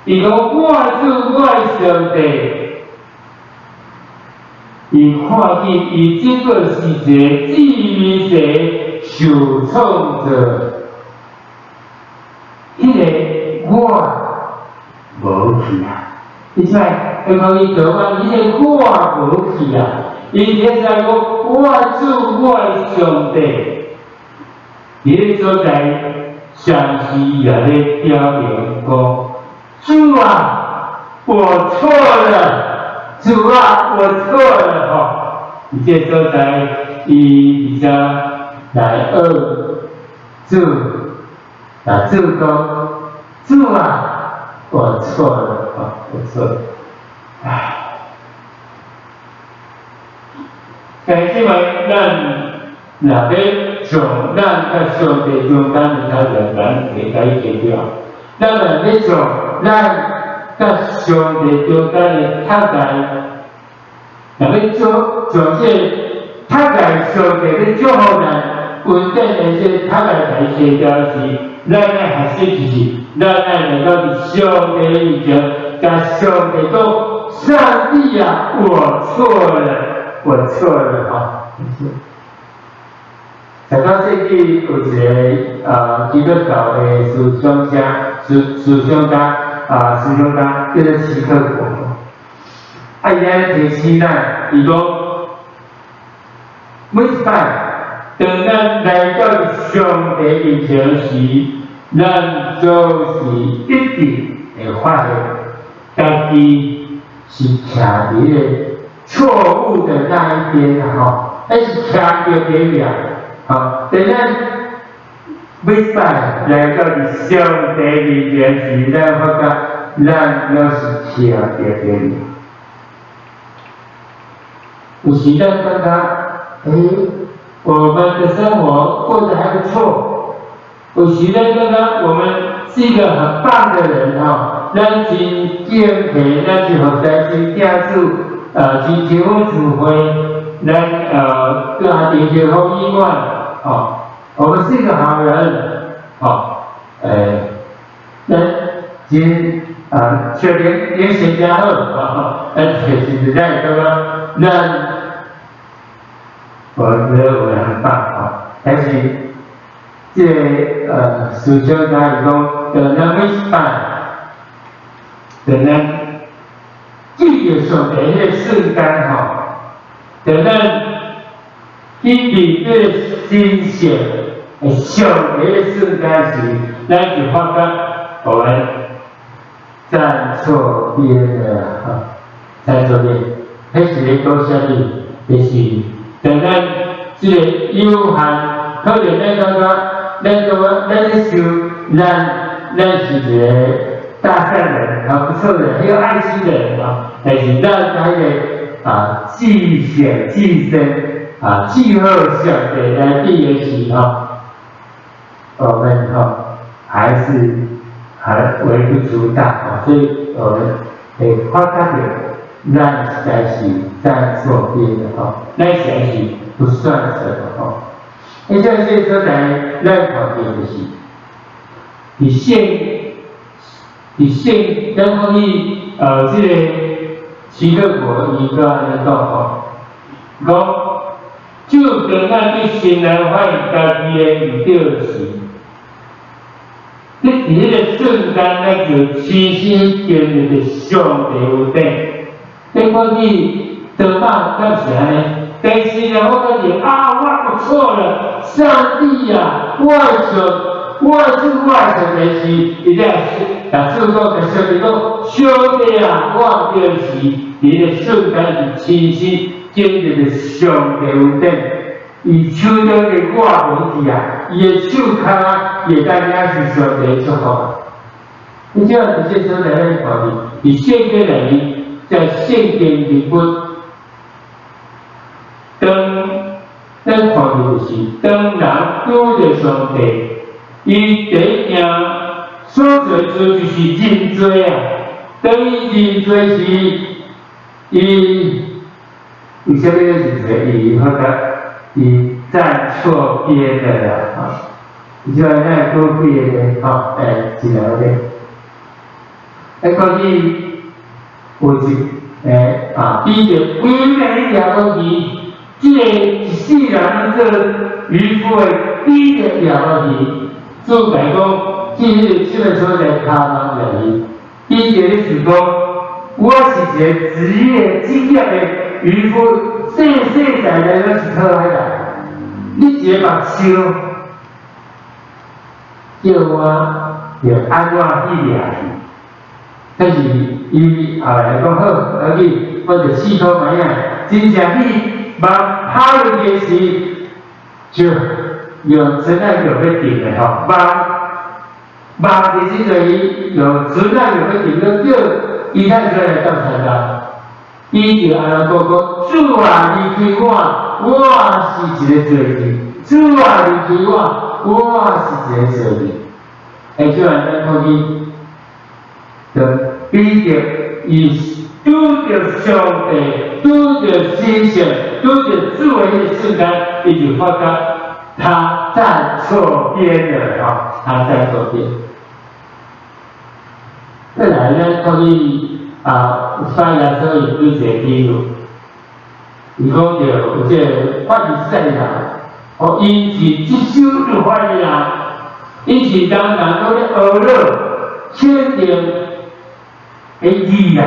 伊講我的主，我的上帝，伊看見伊這個是一個至聖受創造，彼個我無去啊！你知？伊講伊做啊，彼個我無去啊！伊現在講我主，我的上帝，佇彼個所在，上是也咧表明講，主啊，我錯了，主啊，我錯了吼！佇這所在，伊佇遮來學主，啊，主講，主啊，我錯了，吼，我錯了，唉。但是嘛，咱若欲從咱佮上帝中間的差別，咱會共伊解決。咱若欲從咱佮上帝中間的差別，若欲做從這個差別上帝欲祝福咱，恩典的這個差別來卸掉時，咱愛學習就是，咱愛來到上帝面前，共上帝講：上帝啊，我錯了。我錯了哈！19世紀有一個基督教的思想家、思想家叫做齊克果。啊，伊按呢提醒咱，伊講每一擺當咱來到上帝面前時，咱總是一定會發現，家己是徛佇彼个錯誤的那一邊啊！吼，彼是徛著佇遐，吼，當咱每擺來到上帝面前時，咱發覺咱攏是徛著佇。有時咱感覺，我們的生活過得還不錯。有時咱感覺我們是一個很棒的人吼，咱真敬虔，咱是服侍真敬主。真勤奮聚會，咱對阿弟結婚以外，哦，我們是一個好人，哦，咱真小連連誰家好，哦，咱其實咱感覺咱，我覺得我們很棒，哦，但是這個思想家伊講，當咱每一擺，當咱記著上帝彼个瞬間吼，當咱去面對神聖的上帝的瞬間時，咱就發覺我們站錯邊了，吼，站錯邊，彼是咧講啥物？就是當咱這個有限，可能咱感覺，咱感覺，咱咧想，咱是一個大善人，啊，不錯的，很有愛心的人啊。但是咱彼个啊，至善至聖啊，至好上帝來比的時候，我們吼還是還微不足道啊，所以我們會發覺著，咱實在是站錯邊的吼，咱實在是不算什麼吼。你這些所在，咱看見就是，佇聖，咱講伊這個齊克果伊閣按呢講吼，講就當咱你先來發現家己的毋對時，你佇彼個瞬間，咱就親身經歷著上帝恩典。你看伊多瑪敢是按呢？但是呢，我感覺啊，我錯了，上帝啊，我的錯，我的主，我的上帝是，伊才會共主講，共上帝講，上帝啊，我毋對時，佇彼個瞬間是親身經歷著上帝恩典，伊手中的掛名字啊，伊的手跤會當領受上帝祝福。你這佇這所在咱看見，佇聖經內面，在聖經人物，當咱看見就是當人拄著上帝，伊第一件所做的事就是認罪啊。當伊認罪時，伊為啥物咧認罪？伊發覺伊站錯邊了啦！吼，伊就按呢講幾个吼，一兩個。講起有一彼得規暝掠無魚，這个一世人做漁夫的彼得掠無魚，主共伊講去彼个什麼所在跤網掠魚。彼得咧想講，我是一個職業的漁夫，世世代代攏是靠彼個。你一个目睭，叫我著按怎去掠魚？但是伊後來講好，阿去，我就試看覓啊，真正去網拋落去時，就用船仔就欲沉的吼，網網佇時陣伊用船仔就欲沉，就叫伊太出來當船長，伊就按怎講講，主啊，離開我，我是一个罪人；主啊，離開我，我是一个罪人。哎，這樣咱看見，就彼得伊拄著上帝、拄著神聖、拄著主的彼个瞬間，伊就發覺他站錯邊了，吼，他站錯邊。再來咱看見啊，撒耶穌伊舉一個比喻，伊講著有這個法利賽人，哦，伊是這守律法的人，伊是當人攏咧學了確定的義啦。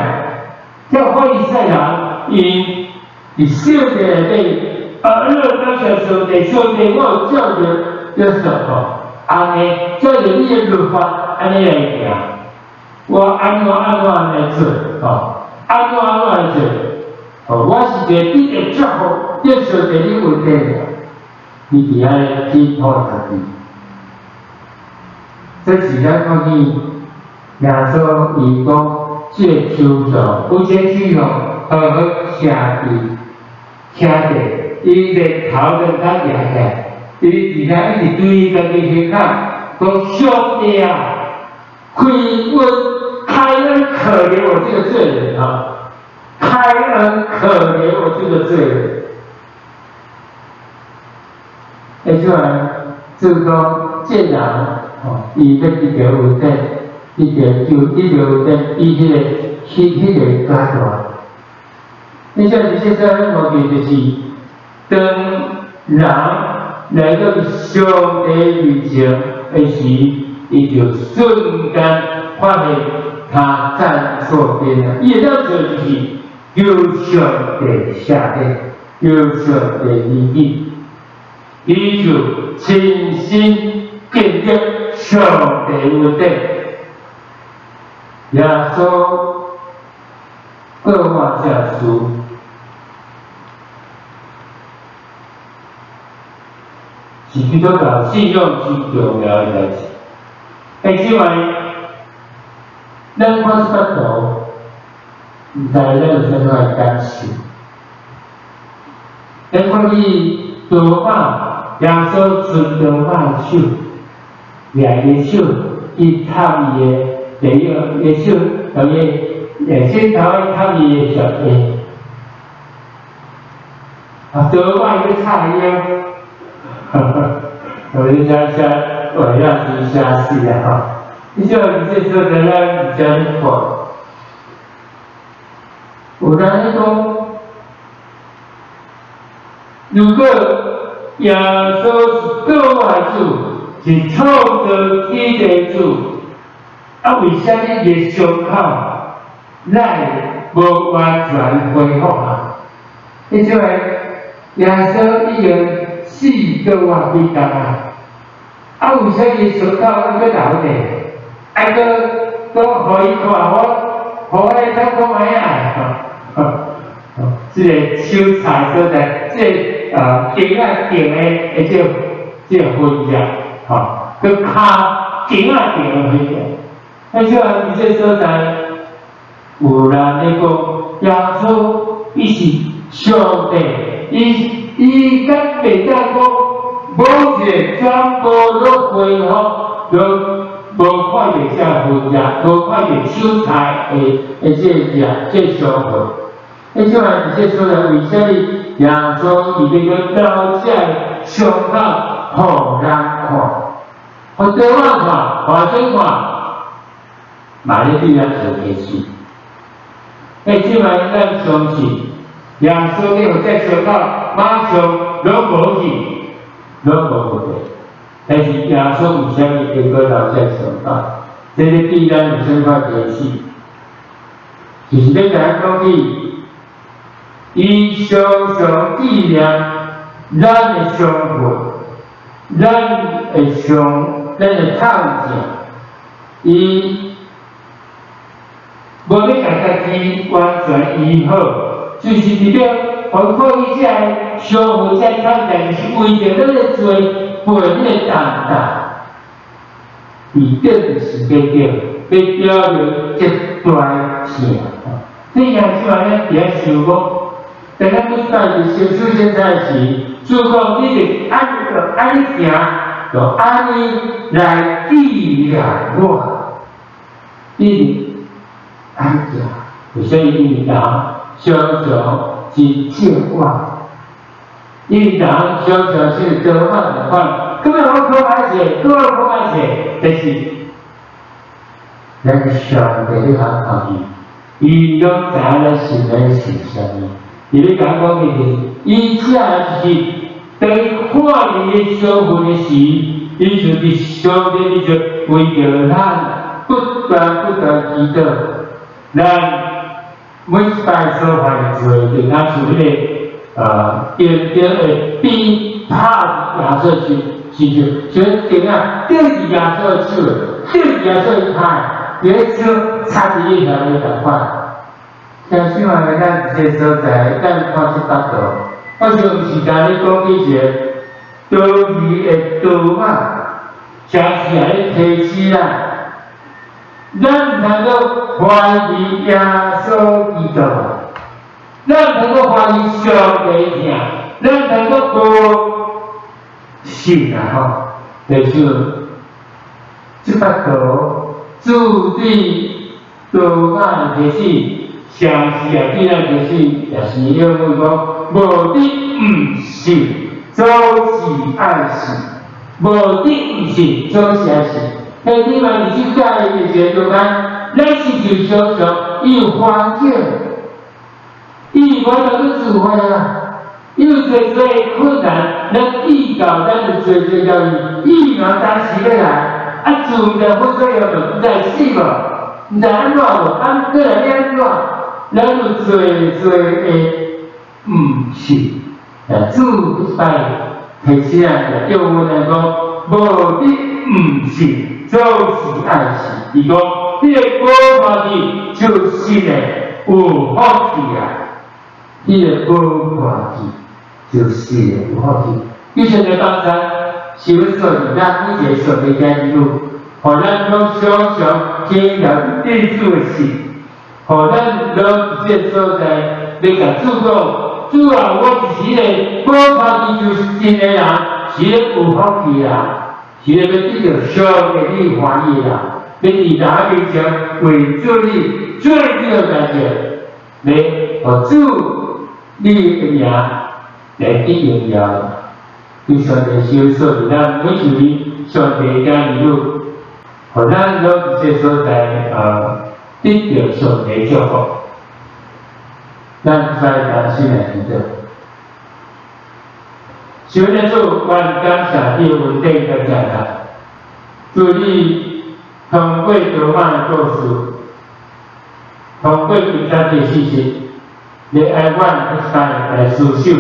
這法利賽人，伊佇聖殿內底學了感謝上帝，上帝我有照著約瑟吼，按呢照著你的律法按呢來行。我按怎按怎來做，吼，按怎按怎來做，吼，我是一個得著祝福、得上帝的恩典，伊佇遐咧去討家己。這是咱看見耶穌伊講這個抽象，有這抽象好好徛佇徛著，伊的頭就較舉起來，伊佇遐一直對家己胸口講上帝啊，開恩開恩可憐我這個罪人啊！開恩可憐我這個罪人。哎，這樣就講這人吼，伊欲得著恩典，得著就得著恩典，伊彼个彼彼个階段。你像這些啥物問題，就是當人來到上帝面前的時，伊就瞬間發現他站錯邊了。伊會當做就是求上帝赦免，求上帝憐憫，伊就親身經歷上帝恩典。耶穌過往這事，是基督教信仰之重要的代誌。哎，這擺咱看這幅圖，毋知咱有啥物感受？咱看見多馬，耶穌伸多馬的手，舉伊手去探伊的，第一个手，共伊先頭去探伊的小腿，啊，多馬伊咧插伊哦，哈哈，我咧寫寫，我也是寫死啊吼！你像這說在咱遮咧看，有人咧講，如果耶穌是造物主，是創造天地主，啊，為啥物伊的傷口來無完全恢復啊？你這個耶穌已經死閣活幾工啊？啊，為啥伊傷口還閣留著？愛閣閣予伊看，我予我來睇看覓啊？這個手菜所在，這個釘仔釘的這個痕跡，吼，閣跤釘仔釘的痕跡。啊，這佇這所在，有人咧講，耶穌伊是上帝，伊伊敢袂當講，無一個全部攏恢復，攏無看著這痕跡，無看著手菜的這個這傷痕。啊，這擺佇這所在，為啥物耶穌伊欲閣留這傷口，予人看，予多馬看，華生看，嘛咧對咱做提示。哎，這擺咱相信耶穌咧，予這傷口馬上攏無去，攏無問題。但是耶穌為啥物會閣留這傷口？這個對咱有啥物提示？就是欲共咱講起，伊常常紀念咱的傷痕，咱的傷，咱的痛痛，伊無欲共家己完全醫好，就是代表予看伊這个傷痕這個困難，是為著咱的罪背彼個擔當，佇這個時間點，欲表明極大疼。所以兄姊妹咱佇遐想講，當咱每擺佇聖首聖餐時，主講你著按就按呢行，就按呢來紀念我。你按呢行，所以伊人常常真照我，伊人常常是多款共款，閣欲我可歹勢，閣我可歹勢，但是咱上帝咧通看見，伊攏知影咱心內想啥物。伊咧共咱講的是，伊這就是當伊看伊的傷痕的時，伊就佇上帝伊就為著咱不斷不斷祈禱。咱每一擺所犯的罪，就若像彼個釘釘的鞭拍耶穌身身上，像釘仔釘佇耶穌的手，釘佇耶穌的跤，伊个手插佇伊遐咧共款。兄姊妹，咱這個所在，咱看這幅圖，我想毋是干咧講起一個多餘的刀仔，誠是來咧提醒咱，咱毋通閣懷疑耶穌基督，咱毋通閣懷疑上帝疼，咱毋通閣無信啊吼！就是這幅圖，主對多馬的提醒。相似啊，對咱提醒，也是因為講無得毋信，總是愛死；無得毋信，總是愛死。兄弟們，佇這教會的時陣，咱是就常常伊有環境，伊無法度去自發啊，伊有濟濟困難，咱遇到咱有濟濟教伊，伊嘛當時欲來，啊，自然副作用就毋知死無，毋知按怎無，啊，過來欲按怎？咱有濟濟的毋信，啊，主彼擺提醒啊，叫阮來講，無得毋信，總是愛死。伊講，彼個無看見就信的有福氣啊！彼個無看見就信的有福氣。以前的幫助是阮說是咱每一個上帝兒女，予咱攏常常經驗對主的信。予咱攏佇這個所在，欲共主講，主啊，我是一個無看見就信的人，是一個有福氣的人，是一個欲得著上帝你歡喜的人，欲佇人面前為主你做這個代誌，欲予主你的名來得榮耀。對上帝相信，咱每一位上帝的兒女，予咱攏佇這個所在得著上帝祝福，咱再同心來祈禱。上帝主，阮感謝你的恩典佮疼愛。主你通過多馬的故事，通過其他的事實，你愛阮一擺來思想，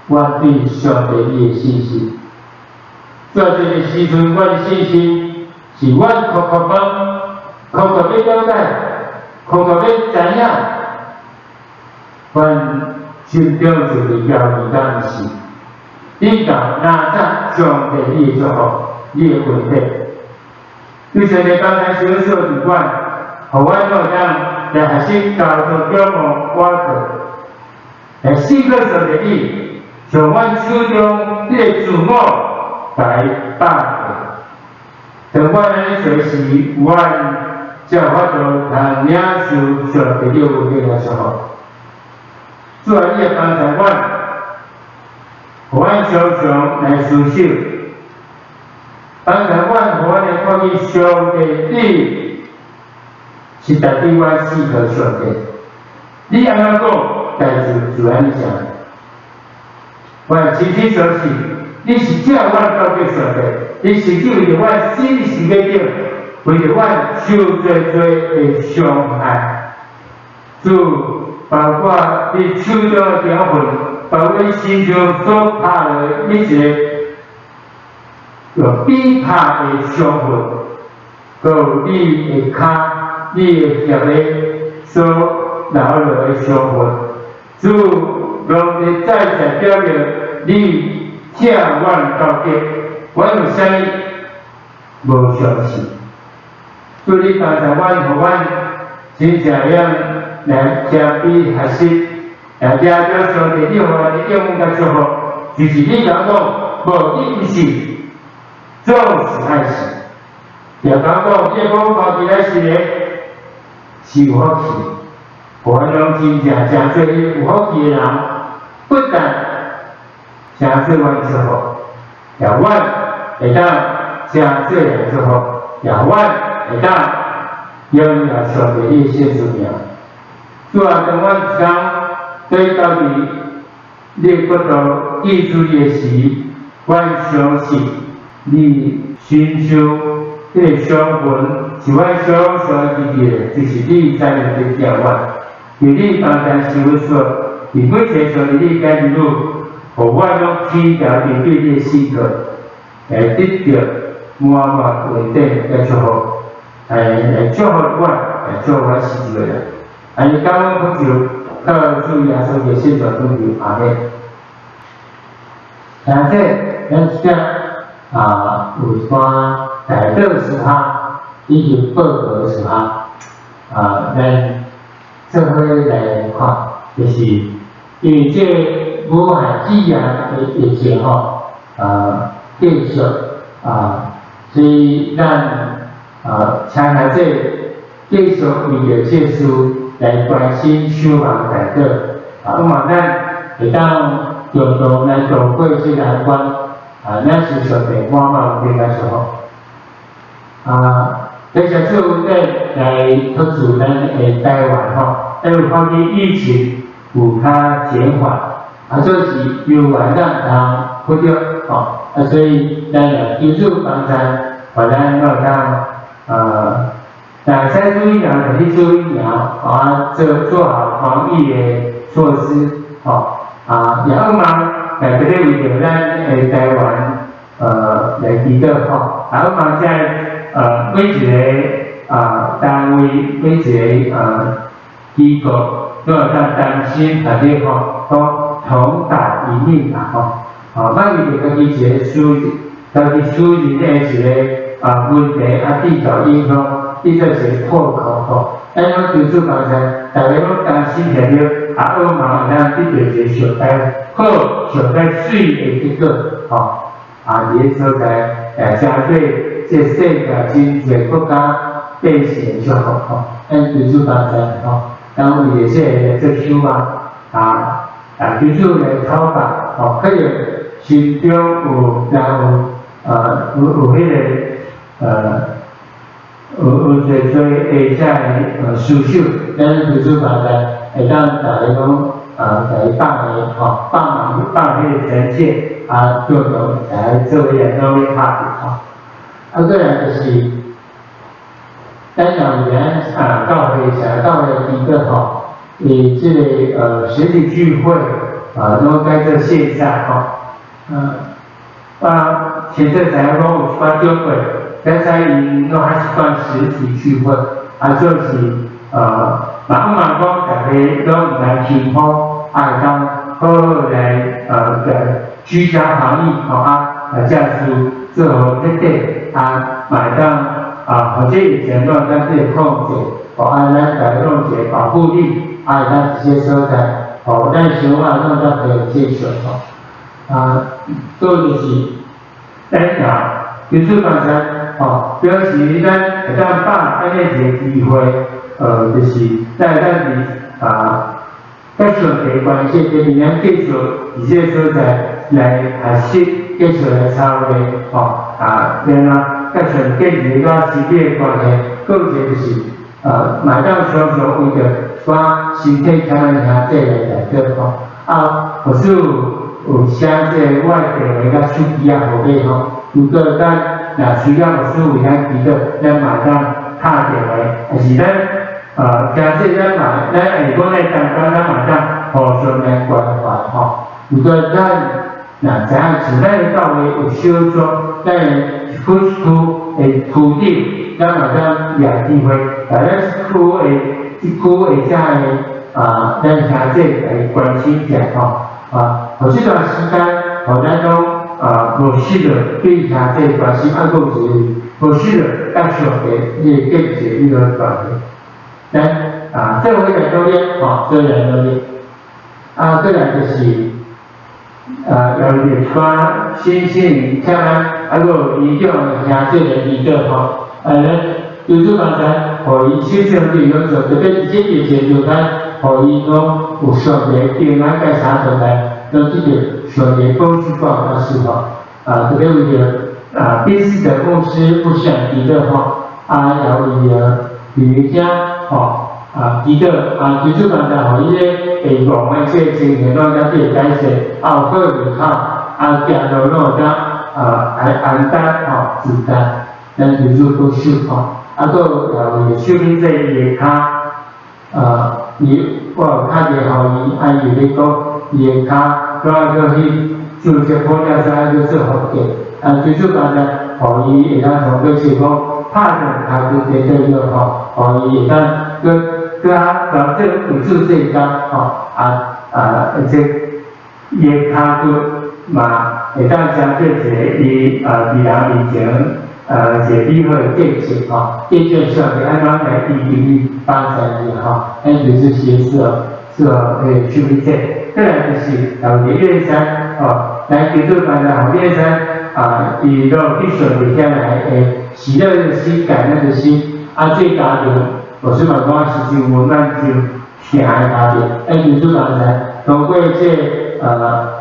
阮對上帝你的信心。在這個時陣，阮的信心是阮渴渴望，渴渴欲了解，渴渴欲知影，阮心中一個猶豫敢毋是？你共拿走上帝你的祝福，你的恩典，對上帝剛才小小伫阮，予阮會當來學習交托仰望倚靠，來信靠上帝你，從阮手中彼個自我來放下。當阮按呢做時，阮才有法度通領受上帝的恩典來祝福。主啊，你會幫助阮，予阮常常來思想，幫助阮，予阮會看見上帝你是代替阮死的上帝。你按怎講，代誌就按呢成。我深深相信，你是照阮到底上帝，你是為著阮死佇十字架頂，為著阮受濟濟的傷害。主，包括你手中的條痕，包括你身上所拍的每一個用鞭拍的傷痕，閣有你的跤你的協的所流落的傷痕。主攏伫再再表明你疼阮到底，阮有啥物無相信？主你幫助阮，予阮真正會來謙卑學習，來掠著上帝你予阮的應允佮祝福，就是你講講無你毋是，總是愛死。就講講，你講家己來是個是有福氣，阮攏真正誠濟有福氣的人，不但誠濟阮祝福，也阮會當誠濟人祝福，也阮會當榮耀上帝的聖子名。主啊，當阮一工對到佇你的國度記住你的時，阮相信你身上這个傷痕是阮常常記得的，就是你怎樣佇疼阮，伫你當前受說，伫每一个上帝你改日子，予阮攏起條面對你的性格，來得著滿滿偉大的祝福，來祝福阮，來祝福阮四周的人。按呢感恩恳求，靠主耶穌的聖名禱求，阿們。現在咱這啊有一寡代禱事項以及報告事項啊，咱做伙來看，就是因為這個武漢肺炎的疫情吼，繼續啊，所以咱啊，請兄弟繼續為著這事來關心守望代禱，啊，希望咱會當共同來渡過這難關，啊，咱是上帝滿滿有平安祝福。啊，接下來咱來托住咱的台灣吼，因為看見疫情有較減緩，啊，這是猶原咱通忽略吼，啊，所以咱也求主幫助，予咱會當若會使注疫苗就去注疫苗，啊，做好防疫的措施，吼，啊，也希望來特別為著咱的台灣，來祈禱吼，啊，希望在每一個單位，每一個機構，都會當擔心大家吼，講同島一命啦吼，啊，莫為著家己一個私人，家己私人的一個問題啊，製造影響，變做一個破口吼。咱攏求主幫助，大家攏擔心起了，啊，希望會當得著一個上較好、上較媠的結果吼。啊，佇个所在，誠濟這世界真濟國家百姓的祝福吼，咱求主幫助吼，咱為著這个來做守望，啊，求主來透白吼，可能心中有人有有彼个有濟濟的這个思想，咱求主幫助，會當逐家攏共伊放下吼，放忙放彼个成見，啊，共同來做彼个努力拍拼吼。啊，過來就是，咱若有咱啊教會社教會祈禱吼，伊這个實體聚會啊，攏改做線上吼，啊，現在知影講有一寡長輩，咱知𪜶攏較習慣實體聚會，啊，就是嘛希望講逐家攏毋通輕忽，啊，會當好好來來居家防疫吼啊，啊，這事做好徹底，啊，嘛會當啊，予這疫情攏會當這個控制，吼啊，咱逐家攏有一個保護力，啊，會當這些所在，吼，咱生活攏當可以繼續吼，啊，閣就是咱也求主幫助，吼，表示咱會當把按呢一個機會，就是咱會當佇啊，佮上帝關係，就是咱繼續佇這個所在來學習，繼續來操練，吼，啊，然後佮上帝建立一個親密的關係，閣有一個就是，嘛會當常常為著我身體欠的兄弟來代禱吼，啊，或許有寫這個我的電話佮手機仔號碼吼，如果咱若需要牧師為咱祈禱，咱嘛會當敲電話，抑是咱聽說咱嘛，咱會講咧當中，咱嘛會當互相來關懷吼。如果咱若知影像咱的教會有小組，咱的一寡区区的区長，咱嘛當掠機會，來咱區的這區的遮个啊，咱兄弟來關心者吼，啊，予這段時間，予咱攏啊無失了對兄弟關心，啊，閣有一個無失了佮上帝伊個見證彼個關係。咱啊，做伙來努力，吼，做伙來努力。啊，閣來就是啊，有一寡新興聽啊，啊，閣有姨丈兄弟來祈禱吼，啊，咱求主幫助，予伊手上對攏做，特別是這疫情中間，予伊講有上帝平安佮相助來，攏得著上帝保守保護吼，啊，特別為著啊，賓士的牧師不想祈禱吼，啊，也為著李兄吼，啊，祈禱啊，求主幫助，予伊個會戇的這個情形攏會當得解釋，啊，有好入口，啊，行路攏會當啊，安安單吼，自在，咱求主保守吼，啊，閣也為秀敏這伊的跤，伊我有敲電話予伊，啊，伊咧講伊的跤，怎啊閣去注射玻尿酸，閣做復健，啊，求主幫助，予伊會當通過是講拍斷跤骨跌倒了吼，予伊會當閣閣較調整為主這工吼，啊啊，這伊的跤骨嘛會當成做一個伊啊佇人面前一個美好的見證吼，見證上帝按怎來醫治伊幫助伊吼，咱就是寫說說秀敏姐，閣來就是有個月山吼，來求主幫助予月山啊，伊攏去順利遐來會喜樂的心、感恩的心，啊，這家庭我是嘛講是真溫暖、真疼的家庭，咱求主幫助，通過這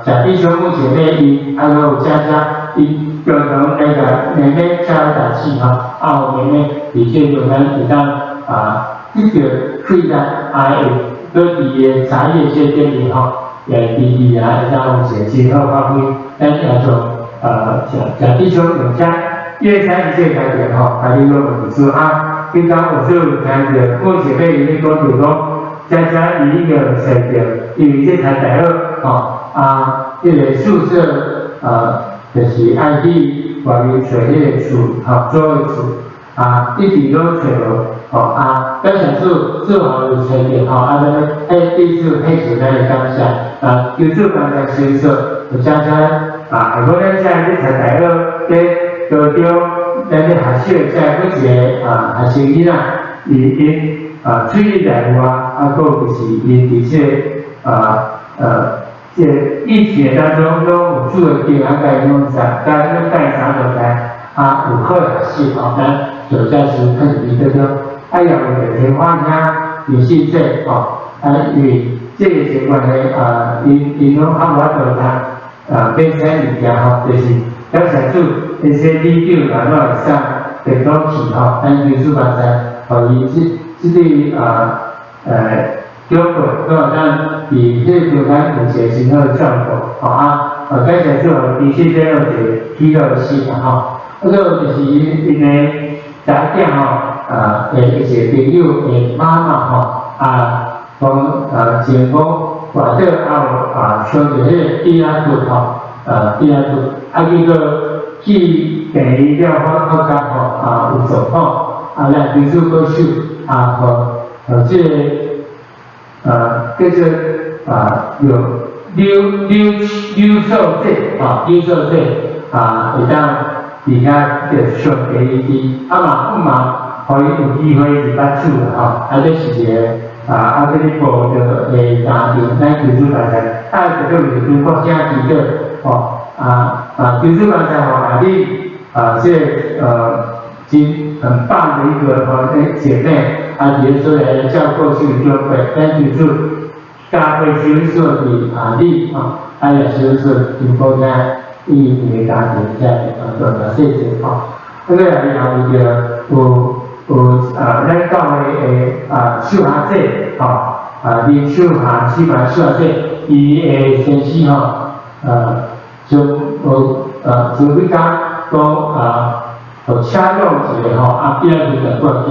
賈弟兄目前咧伊，啊，閣有佳佳，𪜶共同來共妹妹加油打氣吼，啊，予妹妹佇這中間會當啊得著氣力，啊，會閣佇伊的茶葉這頂面吼，也佇伊啊會當有一個真好發揮，咱也做賈賈弟兄用遮月山這個家庭吼，啊，你閣問主啊，剛剛有時有聽著目前咧伊咧講著講，佳佳伊已經揣著，因為這讀大學吼，啊，彼個宿舍就是愛去外面揣彼個厝，吼，租的厝，啊，一直攏揣無，吼，啊，感謝主，主予有揣著，吼，啊，咱彼對主彼是咱的感謝，啊，求主幫助相助，佳佳啊，如果咱遮咧讀大學，咧高中，咱咧學習的遮每一個啊學生囡仔，伊𪜶啊喙內外，啊，閣就是𪜶佇這個啊這個疫情當中，攏有主的平安共𪜶在，共𪜶帶啥落來，啊，有好學習吼，咱就這是肯定得着。啊，也有個天花兄也是這吼，啊，因為這個情關係啊，𪜶𪜶攏較無法度通啊買啥物件吼，就是感謝主，那些禮酒嘛攏會送電腦去吼，咱求主幫助，予伊這這個啊長輩攏會當佇這個中間有一個真好的照顧，吼啊，感謝主，其實這有一個喜樂的心啦吼。啊，閣有就是𪜶的查囝吼，啊，的一個朋友的媽媽吼，啊，講前講外底也有啊，傷著彼個耳仔骨吼，啊，耳仔骨，啊，結果去病院了發發覺吼，啊，有狀況，啊，咱求主保守，啊，予這個叫做啊，有柳柳柳素這，啊，柳素這，啊，會當佇遐著上帝醫治，啊嘛毋嘛，予伊有機會入捌主啦吼，啊，這是一個啊，啊，這個報道的家庭，咱求主幫助，啊，特別為中國兄祈禱，吼，啊啊，求主幫助吼，啊你啊，這個真很棒的一個吼姐妹，啊，佇咧所來照顧這個長輩，咱求主加倍享受佇啊你吼，啊也享受中國兄伊伊的家庭遮啊大大細細吼，啊，閣來也有著有有啊，咱教會的啊秀霞姐吼，啊林秀霞、四萬秀霞姐，伊的先生吼，從從彼工講啊，予車弄一個吼，啊變去就過去，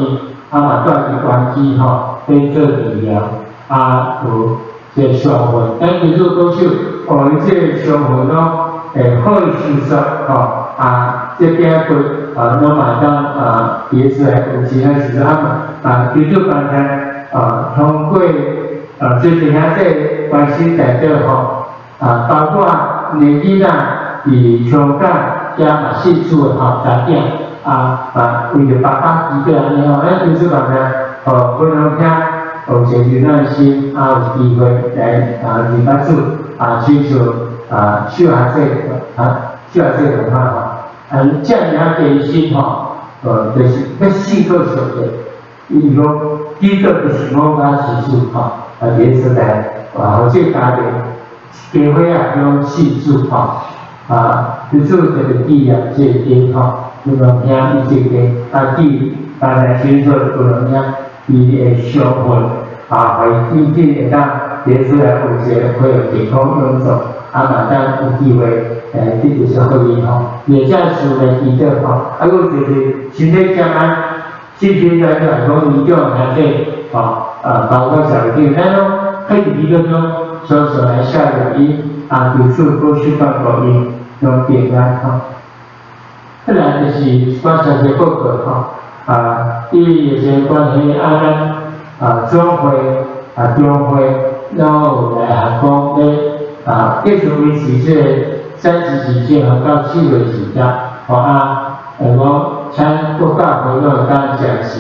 啊嘛住佇關機吼，欲做治療，啊有這個傷痕，咱求主保守，予伊這個傷痕攏會好收縮吼，啊這頸骨。啊，攏嘛當啊，彼此來有其他時陣啊，啊，求主幫助啊，通過啊，最近遐這關心代表吼，啊，包括年囡仔佇香港遮嘛信主的吼，查囝啊啊，為著爸爸祈禱按呢吼，咱求主幫助，哦，分享遐有一個耐心，啊，有機會來啊，認捌主啊，親像啊，小孩子啊，小孩子共款吼，啊，遮爾仔堅心吼，就是欲信靠上帝，伊講基督就是我家之主吼，啊，佇咧所在，啊，予這個家庭家伙仔攏信主吼，啊，求主特別紀念這個家吼，有兩兄伊這個家，啊，記當來先做有兩兄伊的相分，啊，予伊緊緊會當佇咧所在有一個恢復健康永續，啊，嘛當有機會來得著祝福伊吼，也這事來祈禱吼，啊，閣有就是身體健康，身體來講講年長兄弟吼，啊，包括小弟，咱攏去佇祈禱中，雙手來下個伊，啊，求主保守放顧伊，攏平安吼。再來就是觀察一個報告吼，啊，因為疫情關係，啊，咱啊總會啊中會，然後來函講咧啊，繼續維持這個三級警戒到7月2日，吼啊，講請各教會攏會當暫時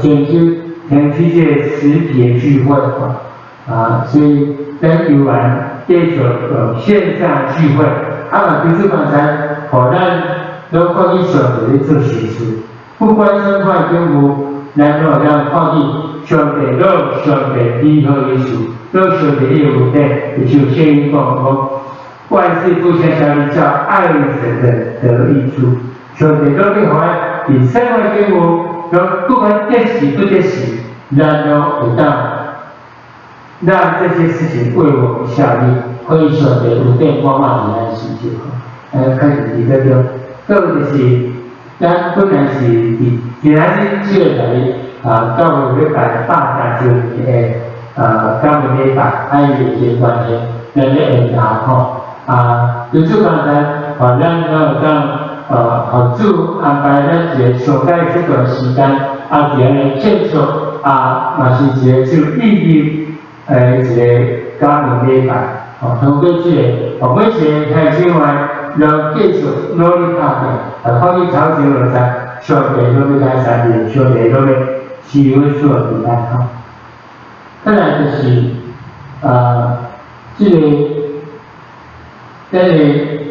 停止停止這個實體的聚會，吼啊，所以咱猶原繼續線上聚會，啊嘛求主剛才，予咱攏看見上帝咧做實事，不管啥款境遇，咱攏會當看見上帝攏有上帝美好的事，攏有上帝的恩典，就像聖經講講，萬事互相效力，叫愛神的得益處。上帝攏咧予咱佇啥款境遇，攏不管得時不得時，咱攏會當讓這些事情為我們效力，可以上帝恩典滿滿佇咱身上。開始佇這中，閣有就是，咱本來是佇今仔日這個禮啊，教會欲辦130週年的感恩禮拜，啊，伊有一個關係，咱咧延後吼，啊，求主幫咱，予咱攏會當予主安排咱一個上蓋這段時間，啊，佇按呢慶祝，啊，嘛是一個有意義的一個感恩禮拜，吼，通過這個，予每一個兄姊妹，攏繼續努力拍拼，啊，看見頭前就知，上帝攏欲來相見，上帝攏欲賜予所平安吼。再來就是，這個，咱的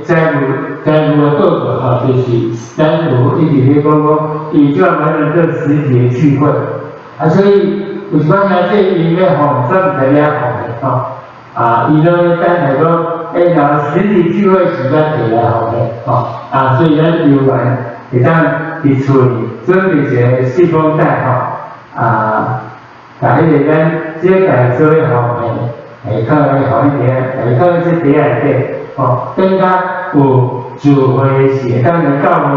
財務的報告吼，就是咱有一直咧講講，伊就蠻能做實體的聚會，啊，所以有一擺兄弟因欲放，煞毋知影放的吼，啊，伊攏咧等待講，欸，若實體聚會時間摕來放的，吼，啊，所以咱猶原會當佇厝裡準備一個信封袋吼，啊，共彼個咱這個做咧放的，會放咧放彼袋，會放這袋內底，吼，等甲有聚會時，當來教會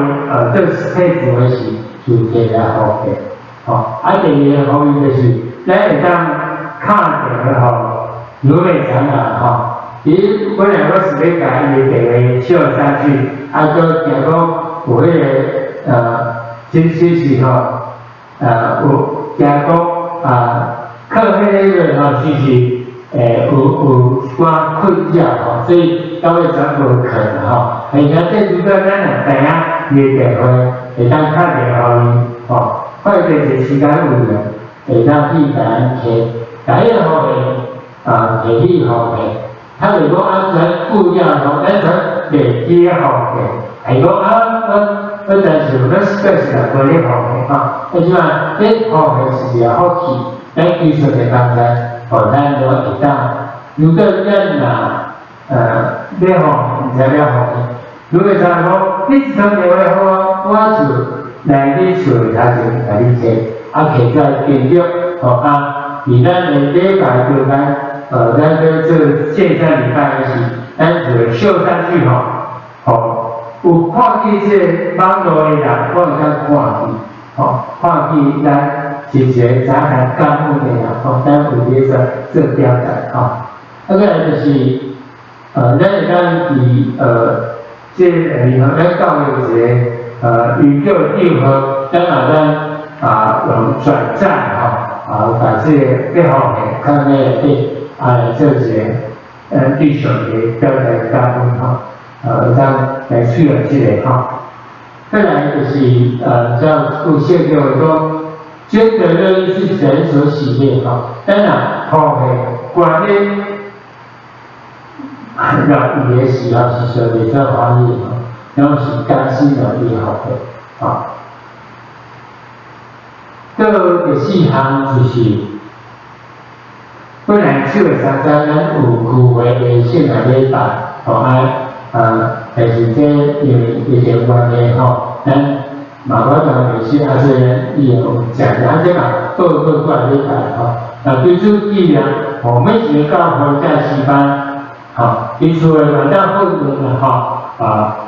做實體聚會時，就摕來放的，吼，啊，第二個方面就是，咱會當敲電話予盧美長老吼，伊本來我是欲共伊的電話秀上去，啊，閣驚講有彼個真實是吼，有驚講啊，靠彼個吼，是是有一寡困擾吼，所以到尾全無去吼。而且這如果咱若知影伊的電話，會當敲電話予伊吼，看伊一個時間有閒，會當去共咱傾，共彼個方面啊，提起方面，他就講啊，咱顧了吼，咱全袂記方面，還講啊，我但是咱實在是來過咧方面吼，啊，這馬這方面是也好去，咱技術的幫助，予咱攏會當。如果咱若欲放，毋知欲放，如果像講，你一通電話予我，我就來你厝頭前共你提，啊，提出來電著，吼啊，佇咱的禮拜中間，咱欲做線上禮拜的時，咱就會秀上去吼，吼，有看見這個網路的人，我會當看見，吼，看見咱是一個怎樣感恩的人，吼，咱有咧做做表達，吼。啊，閣來就是，咱會當佇這個，咱教會有一個，邮局账号，咱嘛咱用转账吼，把这个八方的看那个来做一个，对上帝表达感恩吼，当来使用这个吼。再来就是叫有写叫做捐得乐意是神所喜悦吼，咱若奉献关键让伊的时候是上帝所欢喜吼，拢是甘心乐意予的，吼。到第四项就是，本来手的三餐咱有聚会的圣诞礼拜，吼啊，但是这因为疫情关系吼，咱嘛无当历史啊，所以咱以后食啊这嘛过过过礼拜吼，啊，对此纪念，吼每一个教会在诗班，吼，伊厝的嘛当训练啦吼，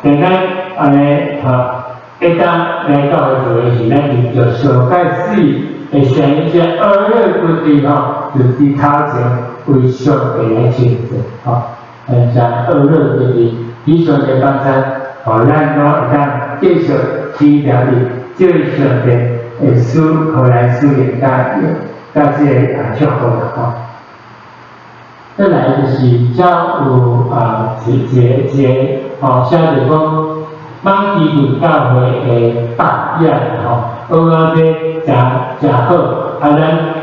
等咱按呢吼，一当来教会做的时，咱就着上盖死的声音，这恶劣规定吼，就伫头前为上帝来庆祝，吼，在恶劣规定，以上帝帮助，予咱拢会当继续期待伫这上帝会赐予来赐予甲甲这个祝福啦吼。再来就是才有一一个一个吼，写著讲马其顿教会的榜样吼，学啊这诚诚好，咱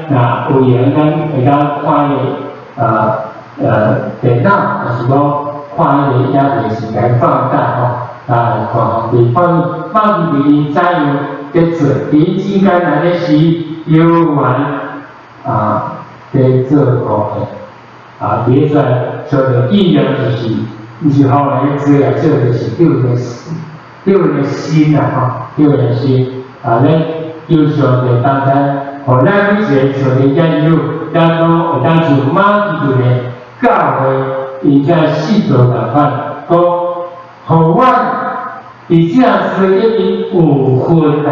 若有闲，咱会当看伊电脑，抑是讲看彼个影片时间放大吼，来看吼，伫看马其顿怎样伫做，伫之间安呢是犹原伫做贡献。伫个上帝纪念就是，毋是予人做来做，就是叫人心，叫人心啦吼，叫人心。咱求上帝帮助，予咱每一个上帝儿女，咱拢会当像马其顿的教会，伊遮使徒仝款，讲，予阮伫这项事里面有份啊！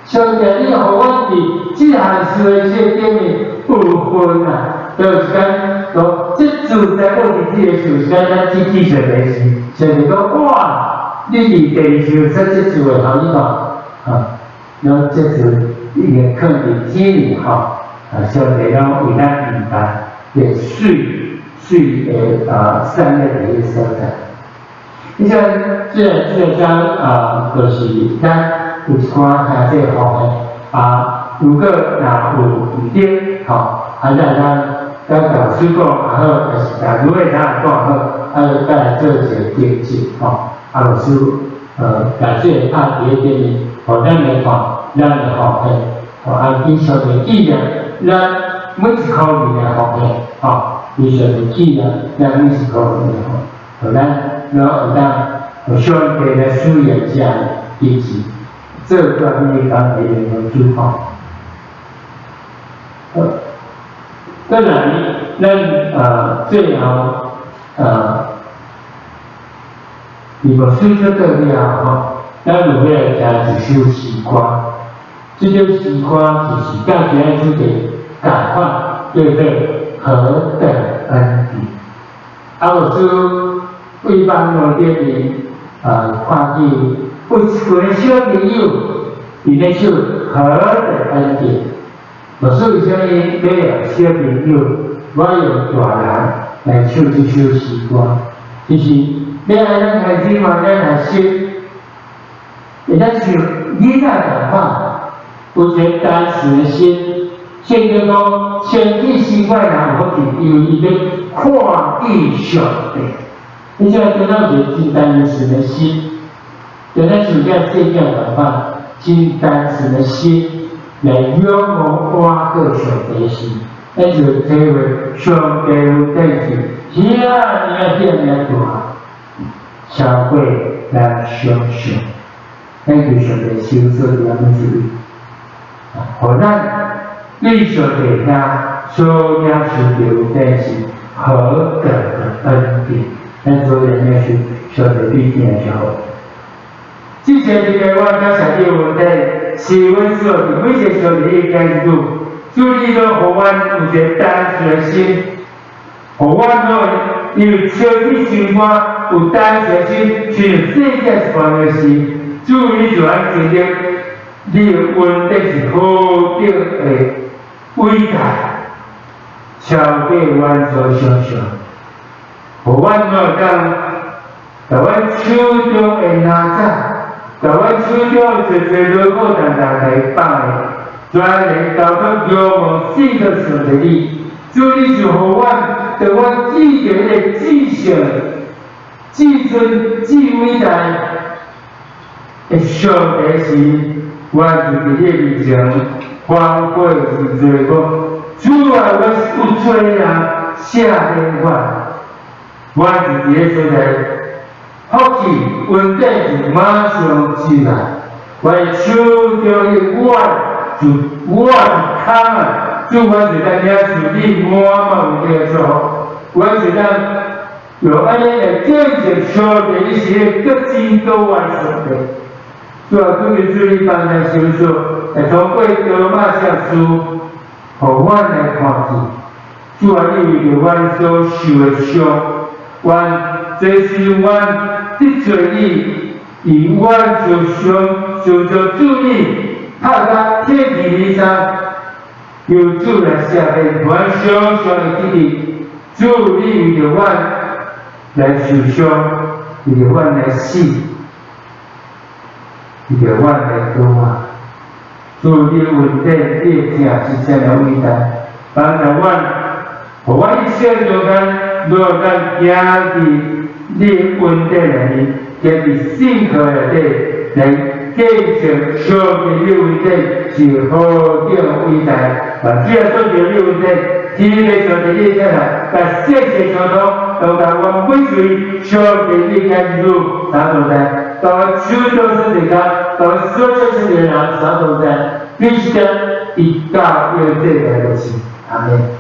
上帝，你予阮伫这项事的这顶面有份啊！就是讲，讲这自在我伫这个时间，咱只记上帝时，上帝讲哇，你伫第二次说这次会好你看，然后这次伊会放伫天里吼，上帝拢为咱预备个水水的善的伫个所在。你像这个章就是咱有一寡兄弟奉献如果若有毋对吼，咱咱甲老师讲也好，抑是甲如果他讲也好，就再来做一个订正吼。老师，把这个拍伫咧顶面，予咱来看，咱来奉献，吼，以上帝纪念咱每一箍银来奉献，吼，以上帝纪念咱每一箍银来奉献，予咱拢会当予上帝来使用这支持，做关于讲的主吼。再来，咱最后伫牧师出道了后，咱有欲来听一首诗歌。这首诗歌就是佮今仔主题仝款，叫做何等恩典。牧师对网路顶面看见有一群小朋友伫咧唱何等恩典。牧师为啥物欲用小朋友，我用大人来唱这首诗歌？就是欲爱咱开始嘛，咱来学，会当像囡仔仝款，有一个单纯的心。圣经讲，先去生我人有福气，因为伊欲看见上帝。你这个敢有一个真单纯的心，就咱像这细囝仝款，真单纯的心来仰望倚靠上帝时，咱就体会上帝恩典是遐尔啊遐尔大，超过咱想象。咱求上帝收束咱每一位，予咱对上帝遐所领受到恩典是何等的恩典！咱做人要求上帝对咱就好。之前一个我感谢你问题，是阮所伫每一个上帝的儿女，主你拢予阮有一个单纯的心，予阮拢因为笑起生活有单纯的心，像细囝一般的时，主，你就按經歷，你的恩典是何等的偉大，超過阮所想象。予阮會當，共阮手中的拿走，共阮手中的濟濟勞苦擔擔來放的，全然交託仰望信靠上帝你。主，你就予阮，當阮記著彼个至聖、至尊、至偉大的上帝時，阮就佇你面前反悔認罪，講主啊，我是有罪人，赦免我。我就佇咧所在，福氣恩典就馬上進來，我的手中的碗就碗空啊！主，阮就當領受你滿滿有你的祝福，阮就當用按呢來見證上帝，你是閣真閣活上帝。主啊，求主你幫咱修術，會通過羅馬書，予阮來看見。主啊，你為著阮所受的傷，阮這是阮得罪你，以阮就想想著主你拍甲鐵皮離山，求主來赦免，阮常常會記得主你為著阮來受傷，為著阮來死，為著阮來復活。主你恩典，你的疼是啥物偉大，幫助阮，予阮一生中間，都會當行佇你的恩典內面，行佇信靠內底，來見證上帝的恩典是何等偉大。願主耶穌基督的恩典，天父上帝的疼愛，共聖靈相通，都共阮每一位上帝的兒女三同在，到手中世界，到所有世界人三同在，彼此一到永遠來就是。阿門。